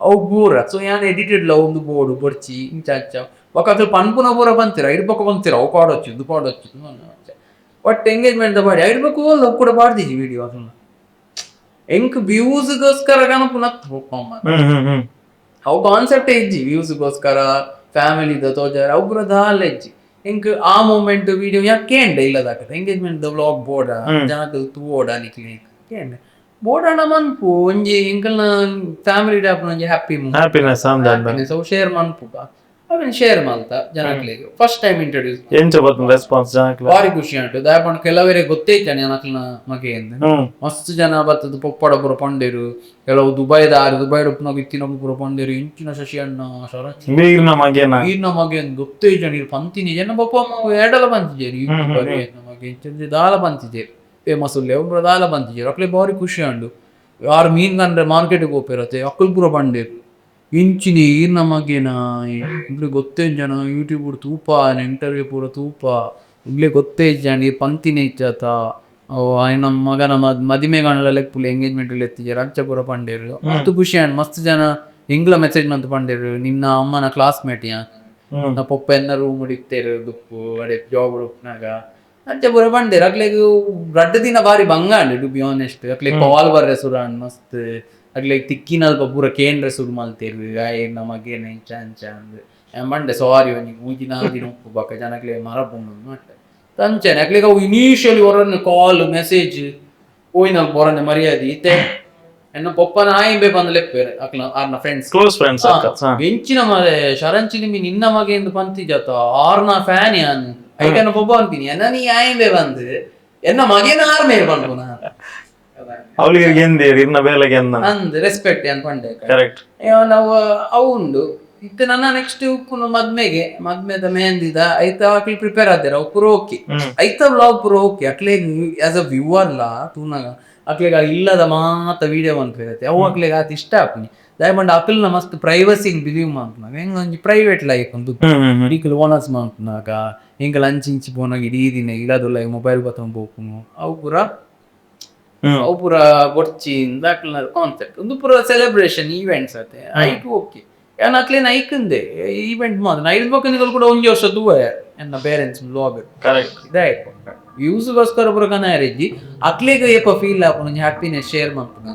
ಅವು ಪೂರ. ಸೊ ಯಾನ್ ಎಡಿಟೆಡ್ ಲ ಒಂದು ಬೋಡು ಬೊಡ್ಚಿ ಇಂಚ ಅಂಚ. ಬೊಕ ಅಕುಲು ಪನ್ಪುನ ಪೂರ ಪನ್ತೀರ, ಐಡ್ ಬೊಕ ಪನ್ತೀರ ಅವು ಪಾಡೊಚ್ಚಿ, ಇದು ಪಾಡೊಚ್ಚಿ. ಬಟ್ ಎಂಗೇಜ್ಮೆಂಟ್ ದ ಪಾಡಿ ಐಡ್ ಬೊಕ ಓಲ್ ಕೂಡ ಪಾಡ್ದಿಜಿ ವಿಡಿಯೋ ಅದನ್ನ. ಎಂಕ್ ವ್ಯೂಸ್ಗೋಸ್ಕರ ಕನಪುನ ಹ್ಮ್ ಹ್ಮ್ ಹ್ಮ್ ಅವು ಕಾನ್ಸೆಪ್ಟ್ ಇಜ್ಜಿ. ವ್ಯೂಸ್ಗೋಸ್ಕರ ಫ್ಯಾಮಿಲಿದ ತೋಜಾರ ಅವು ಪೂರ ದಾಲ ಇಜ್ಜಿ. ಎಂಕ್ ಆ ಮೂಮೆಂಟ್ ವಿಡಿಯೋ ಯಾಕೆ ಕೇಂಡೆ ಇಲ್ಲದಾಕತೆ engagement the vlog ಬೋಡ, ಜನಕ್ಕೆ ತೂವೋಡ ನಿಕ್ಲೆ ಕೇಂಡೆ ಬೋಡಾಣ ಮನ್ಪು. ಒಂಜಿ ಎಂಕಲ್ನ ಫ್ಯಾಮಿಲಿ ಡಾಪ್ನ ಒಂಜಿ ಹ್ಯಾಪಿ ಹ್ಯಾಪಿನೆಸ್ ಅಂದ ಅಂದ. ಶೇರ್ ಮನ್ಪುಗ, ಅವೆನ್ ಶೇರ್ ಮಲ್ತ ಜನಕ್ಲೆಗ್ first time introduce. ಎಂಚ ಬರ್ತದೆ ರೆಸ್ಪಾನ್ಸ್ ಜನಕ್ಲೆ? ಬಾರಿ ಖುಷಿ ಉಂಟು. ದಾಯಪಂಡ ಕೆಲವರಿಗೆ ಗೊತ್ತೇ ಇದ್ದಾನೆ ಜನಕ್ಲೆನ ಮಗೆ ಎಂದು. ಮಸ್ತ್ ಜನ ಬತ್ತದ ಪೊಪ್ಪಡ ಪೂರ ಪಂಡೇರು. ಕೆಲವು ದುಬೈದ ಆರು ದುಬೈಡ್ ಉಪ್ಪುನಾಗ ಇತ್ತಿನವು ಪೂರ ಪಂಡೇರು, ಇಂಚಿನ ಶಶಿ ಅಣ್ಣ ಶರತ್ ಮೀರ್ನ ಮಗೇನ. ಈರ್ನ ಮಗೆ ಗೊತ್ತೇ ಇಜ್ಜಾಂಡ್, ಈರ್ ಪಂತಿನಿ. ಎನ್ನ ಪಪ್ಪ ಅಮ್ಮ ಏಡಲ ಪಂತಿಜೆರ್, ಯೂಟ್ಯೂಬರ್ ಎನ್ನ ಮಗೆ ಇಂಚ ದಾಲ ಪಂತಿಜೆರ್, ಫೇಮಸ್ ಉಲ್ಲೆ ಪೂರ ದಾಲ ಪಂತಿಜೆರ್. ಅಕ್ಲೆ ಬಾರಿ ಖುಷಿ ಉಂಡು. ಯಾರು ಮೀನ್ ಕಂಡ್ರೆ ಮಾರ್ಕೆಟಿಗೆ ಪೋಪೆರತೆ, ಅಕ್ಕುಲ್ ಪೂರ ಪಂಡೇರು, ಇಂಚಿನಿ ಈರ್ನ ಮಗೆನ, ಇಂಗ್ಲೆ ಗೊತ್ತೇ ಜನ ಯೂಟ್ಯೂಬ್ ತೂಪ, ಇಂಟರ್ವ್ಯೂ ಪೂರ ತೂಪ, ಇಂಗ್ಲೆ ಗೊತ್ತೇ ಇಜ್ಜಾಂಡ್, ಈ ಪಂತಿನ ಇಜ್ಜಾತ, ಅವು ಆಯ್ನ ಮಗನ ಮದಿಮೆ ಕಾಣಲ ಲೆಪ್ಪುಲೆ, ಎಂಗೇಜ್ಮೆಂಟ್ ಎತ್ತಿಜೆರ್, ಅಂಚ ಪೂರ ಪಂಡೇರು. ಮಸ್ತ್ ಖುಷಿ ಆಂಡ್. ಮಸ್ತ್ ಜನ ಎಂಗ್ಲ ಮೆಸೇಜ್ ಮಂತ್ ಪಂಡೇರು, ನಿನ್ನ ಅಮ್ಮನ ಕ್ಲಾಸ್ಮೇಟ್ ಯಾ, ನಾ ಪೊಪ್ಪ ಎನ್ನ ರೂಮ್ ಇತ್ತೇರು ದುಪ್ಪು ಅಡೆ ಜಾಬ್ ಉಪ್ಪುನಾಗ, ಅಂಚ ಪೂರ ಪಂಡೇರು. ಅಕ್ಲೆಗ್ ರಡ್ಡ್ ದಿನ ಬಾರಿ ಬಂಗ and to be honest. ಅಕ್ಲೆಗ್ ಕಾಲ್ ಬರ್ರೆ ಸುರು ಆಂಡ್ ಮಸ್ತ್. ಅಕ್ಲೆಗ್ ತಿಕ್ಕಿನಲ್ಪ ಪೂರ ಕೇಂದ್ರ ಸುರು ಮಲ್ತೇರು, ಆಯೆ ನಮ್ಮ ಮಗೇನ ಇಂಚ ಅಂಚ ಅಂದ್. ಯಾನ್ ಪಂಡೆ ಸಾರಿ, ಒಂಜಿ ಮೂಜಿ ನಾಲ್ ದಿನ ಉಪ್ಪು, ಬೊಕ್ಕ ಜನಕ್ಲೆ ಮರಪುಂಡು ಅಂದ್. ಅಂಚನೆ ಅಕ್ಲೆಗ್ ಅವು ಇನಿಷಿಯಲಿ ಒರನ್ ಕಾಲ್ ಮೆಸೇಜ್ ಪೋಯಿನಲ್ಪ ಒರನೆ ಮರ್ಯಾದೆ. ಇತ್ತೆ ಎನ್ನ ಪೊಪ್ಪನ ಆಯಿಂಬೆ ಬಂದು ಲೆಪ್ಪೇರು ಅಕ್ಲ ಆರ್ನ friends. Close friends. ಎಂಚಿನ ಮಾರೆ ಶರಣ್ ಚಿಲಿಂಬಿ ನಿನ್ನ ಮಗೆ ಎಂದು ಪಂತಿಜಾತ, ಆರ್ನ ಫ್ಯಾನ್ ಯಾನ್, ಐಕನ ಪೊಪ್ಪ ಅನ್ಪಿನಿ ಎನ್ನ ನೀ ಆಯಿಂಬೆ ಬಂದು ಎನ್ನ ಮಗೇನ ಆರ್ ಮೇಲ್ ಪನ್ಪುನ. ಅವಳಿಗೆ ಎಂದೇರು ಇರ್ನ ಬೇಲೆಗೆ ಎಂದ. ಅಂದ್ ರೆಸ್ಪೆಕ್ಟ್ ಯಾನ್ ಪಂಡೆ. ಕರೆಕ್ಟ್. ಅಯ್ಯೋ, ನಾವು ಅವು ಉಂಡು. ಇತ್ತೆ ನನ್ನ ನೆಕ್ಸ್ಟ್ ಉಪ್ಪುನು ಮದ್ಮೆಗೆ, ಮದ್ಮೆದ ಮೆಹಂದಿದ ಐತ ಅಕ್ಲು ಪ್ರಿಪೇರ್ ಆದೇರ, ಅವು ಪೂರ ಓಕೆ. ಐತ ವ್ಲಾಗ್ ಪೂರ ಓಕೆ. ಅಕ್ಲೆಗ್ as a viewer ಲಾ ತೂನಾಗ ಅಕ್ಲೆಗ್ ಆ ಇಲ್ಲದ ಮಾತ ವಿಡಿಯೋ ಮನ್ಪಿರತ್ತೆ, ಅವು ಅಕ್ಲೆಗ್ ಆತ್ ಇಷ್ಟ ಆಪುನಿ. ದಯಮಂಡ ಅಕ್ಲ್ನ ಮಸ್ತ್ ಪ್ರೈವಸಿ ಬಿಲೀವ್ ಮನ್ಪುನಾಗ ಹೆಂಗ್ ಒಂಜಿ ಪ್ರೈವೇಟ್ ಲೈಫ್ ಒಂದು ಹ್ಮ್ ಹ್ಮ್ ಹ್ಮ್ ಎಂಕುಲು ಓನಸ್ ಮನ್ಪುನಾಗ, ಎಂಕಲ್ ಅಂಚಿ ಇಂಚಿ ಪೋನಾಗ ಇಡೀ ದಿನ ಇಲ್ಲದುಲ್ಲ ಮೊಬೈಲ್ ಬತ್ತೊಂದು ಪೋಪುನು, ಅವು ಪೂರ ಅವು ಪೂರ ಬೊಡ್ಚಿ ಅಕ್ಲ್ನ ಕಾನ್ಸೆಪ್ಟ್. ಒಂದು ಪೂರ ಸೆಲೆಬ್ರೇಷನ್ ಈವೆಂಟ್ಸ್ ಅತೆ, ಐಟ್ ಓಕೆ. ಯಾನ್ ಅಕ್ಲೆನ ಐಕಂದೆ ಈವೆಂಟ್ ಮಾತ್ರ ಐದು ಬೊಕ್ಕ ಕೂಡ ಒಂಜಿ ವರ್ಷ ತೂವ ಎನ್ನ parents vlog. Correct. ಇದಾಯ್ತು. ವ್ಯೂಸ್ಗೋಸ್ಕರ ಪೂರ ಕನಾಯರೆಜ್ಜಿ. ಅಕ್ಲೆಗ್ ಏಪ ಫೀಲ್ ಆಪುಂಡು ಒಂಜಿ ಹ್ಯಾಪಿನೆಸ್ ಶೇರ್ ಮನ್ಪುನ.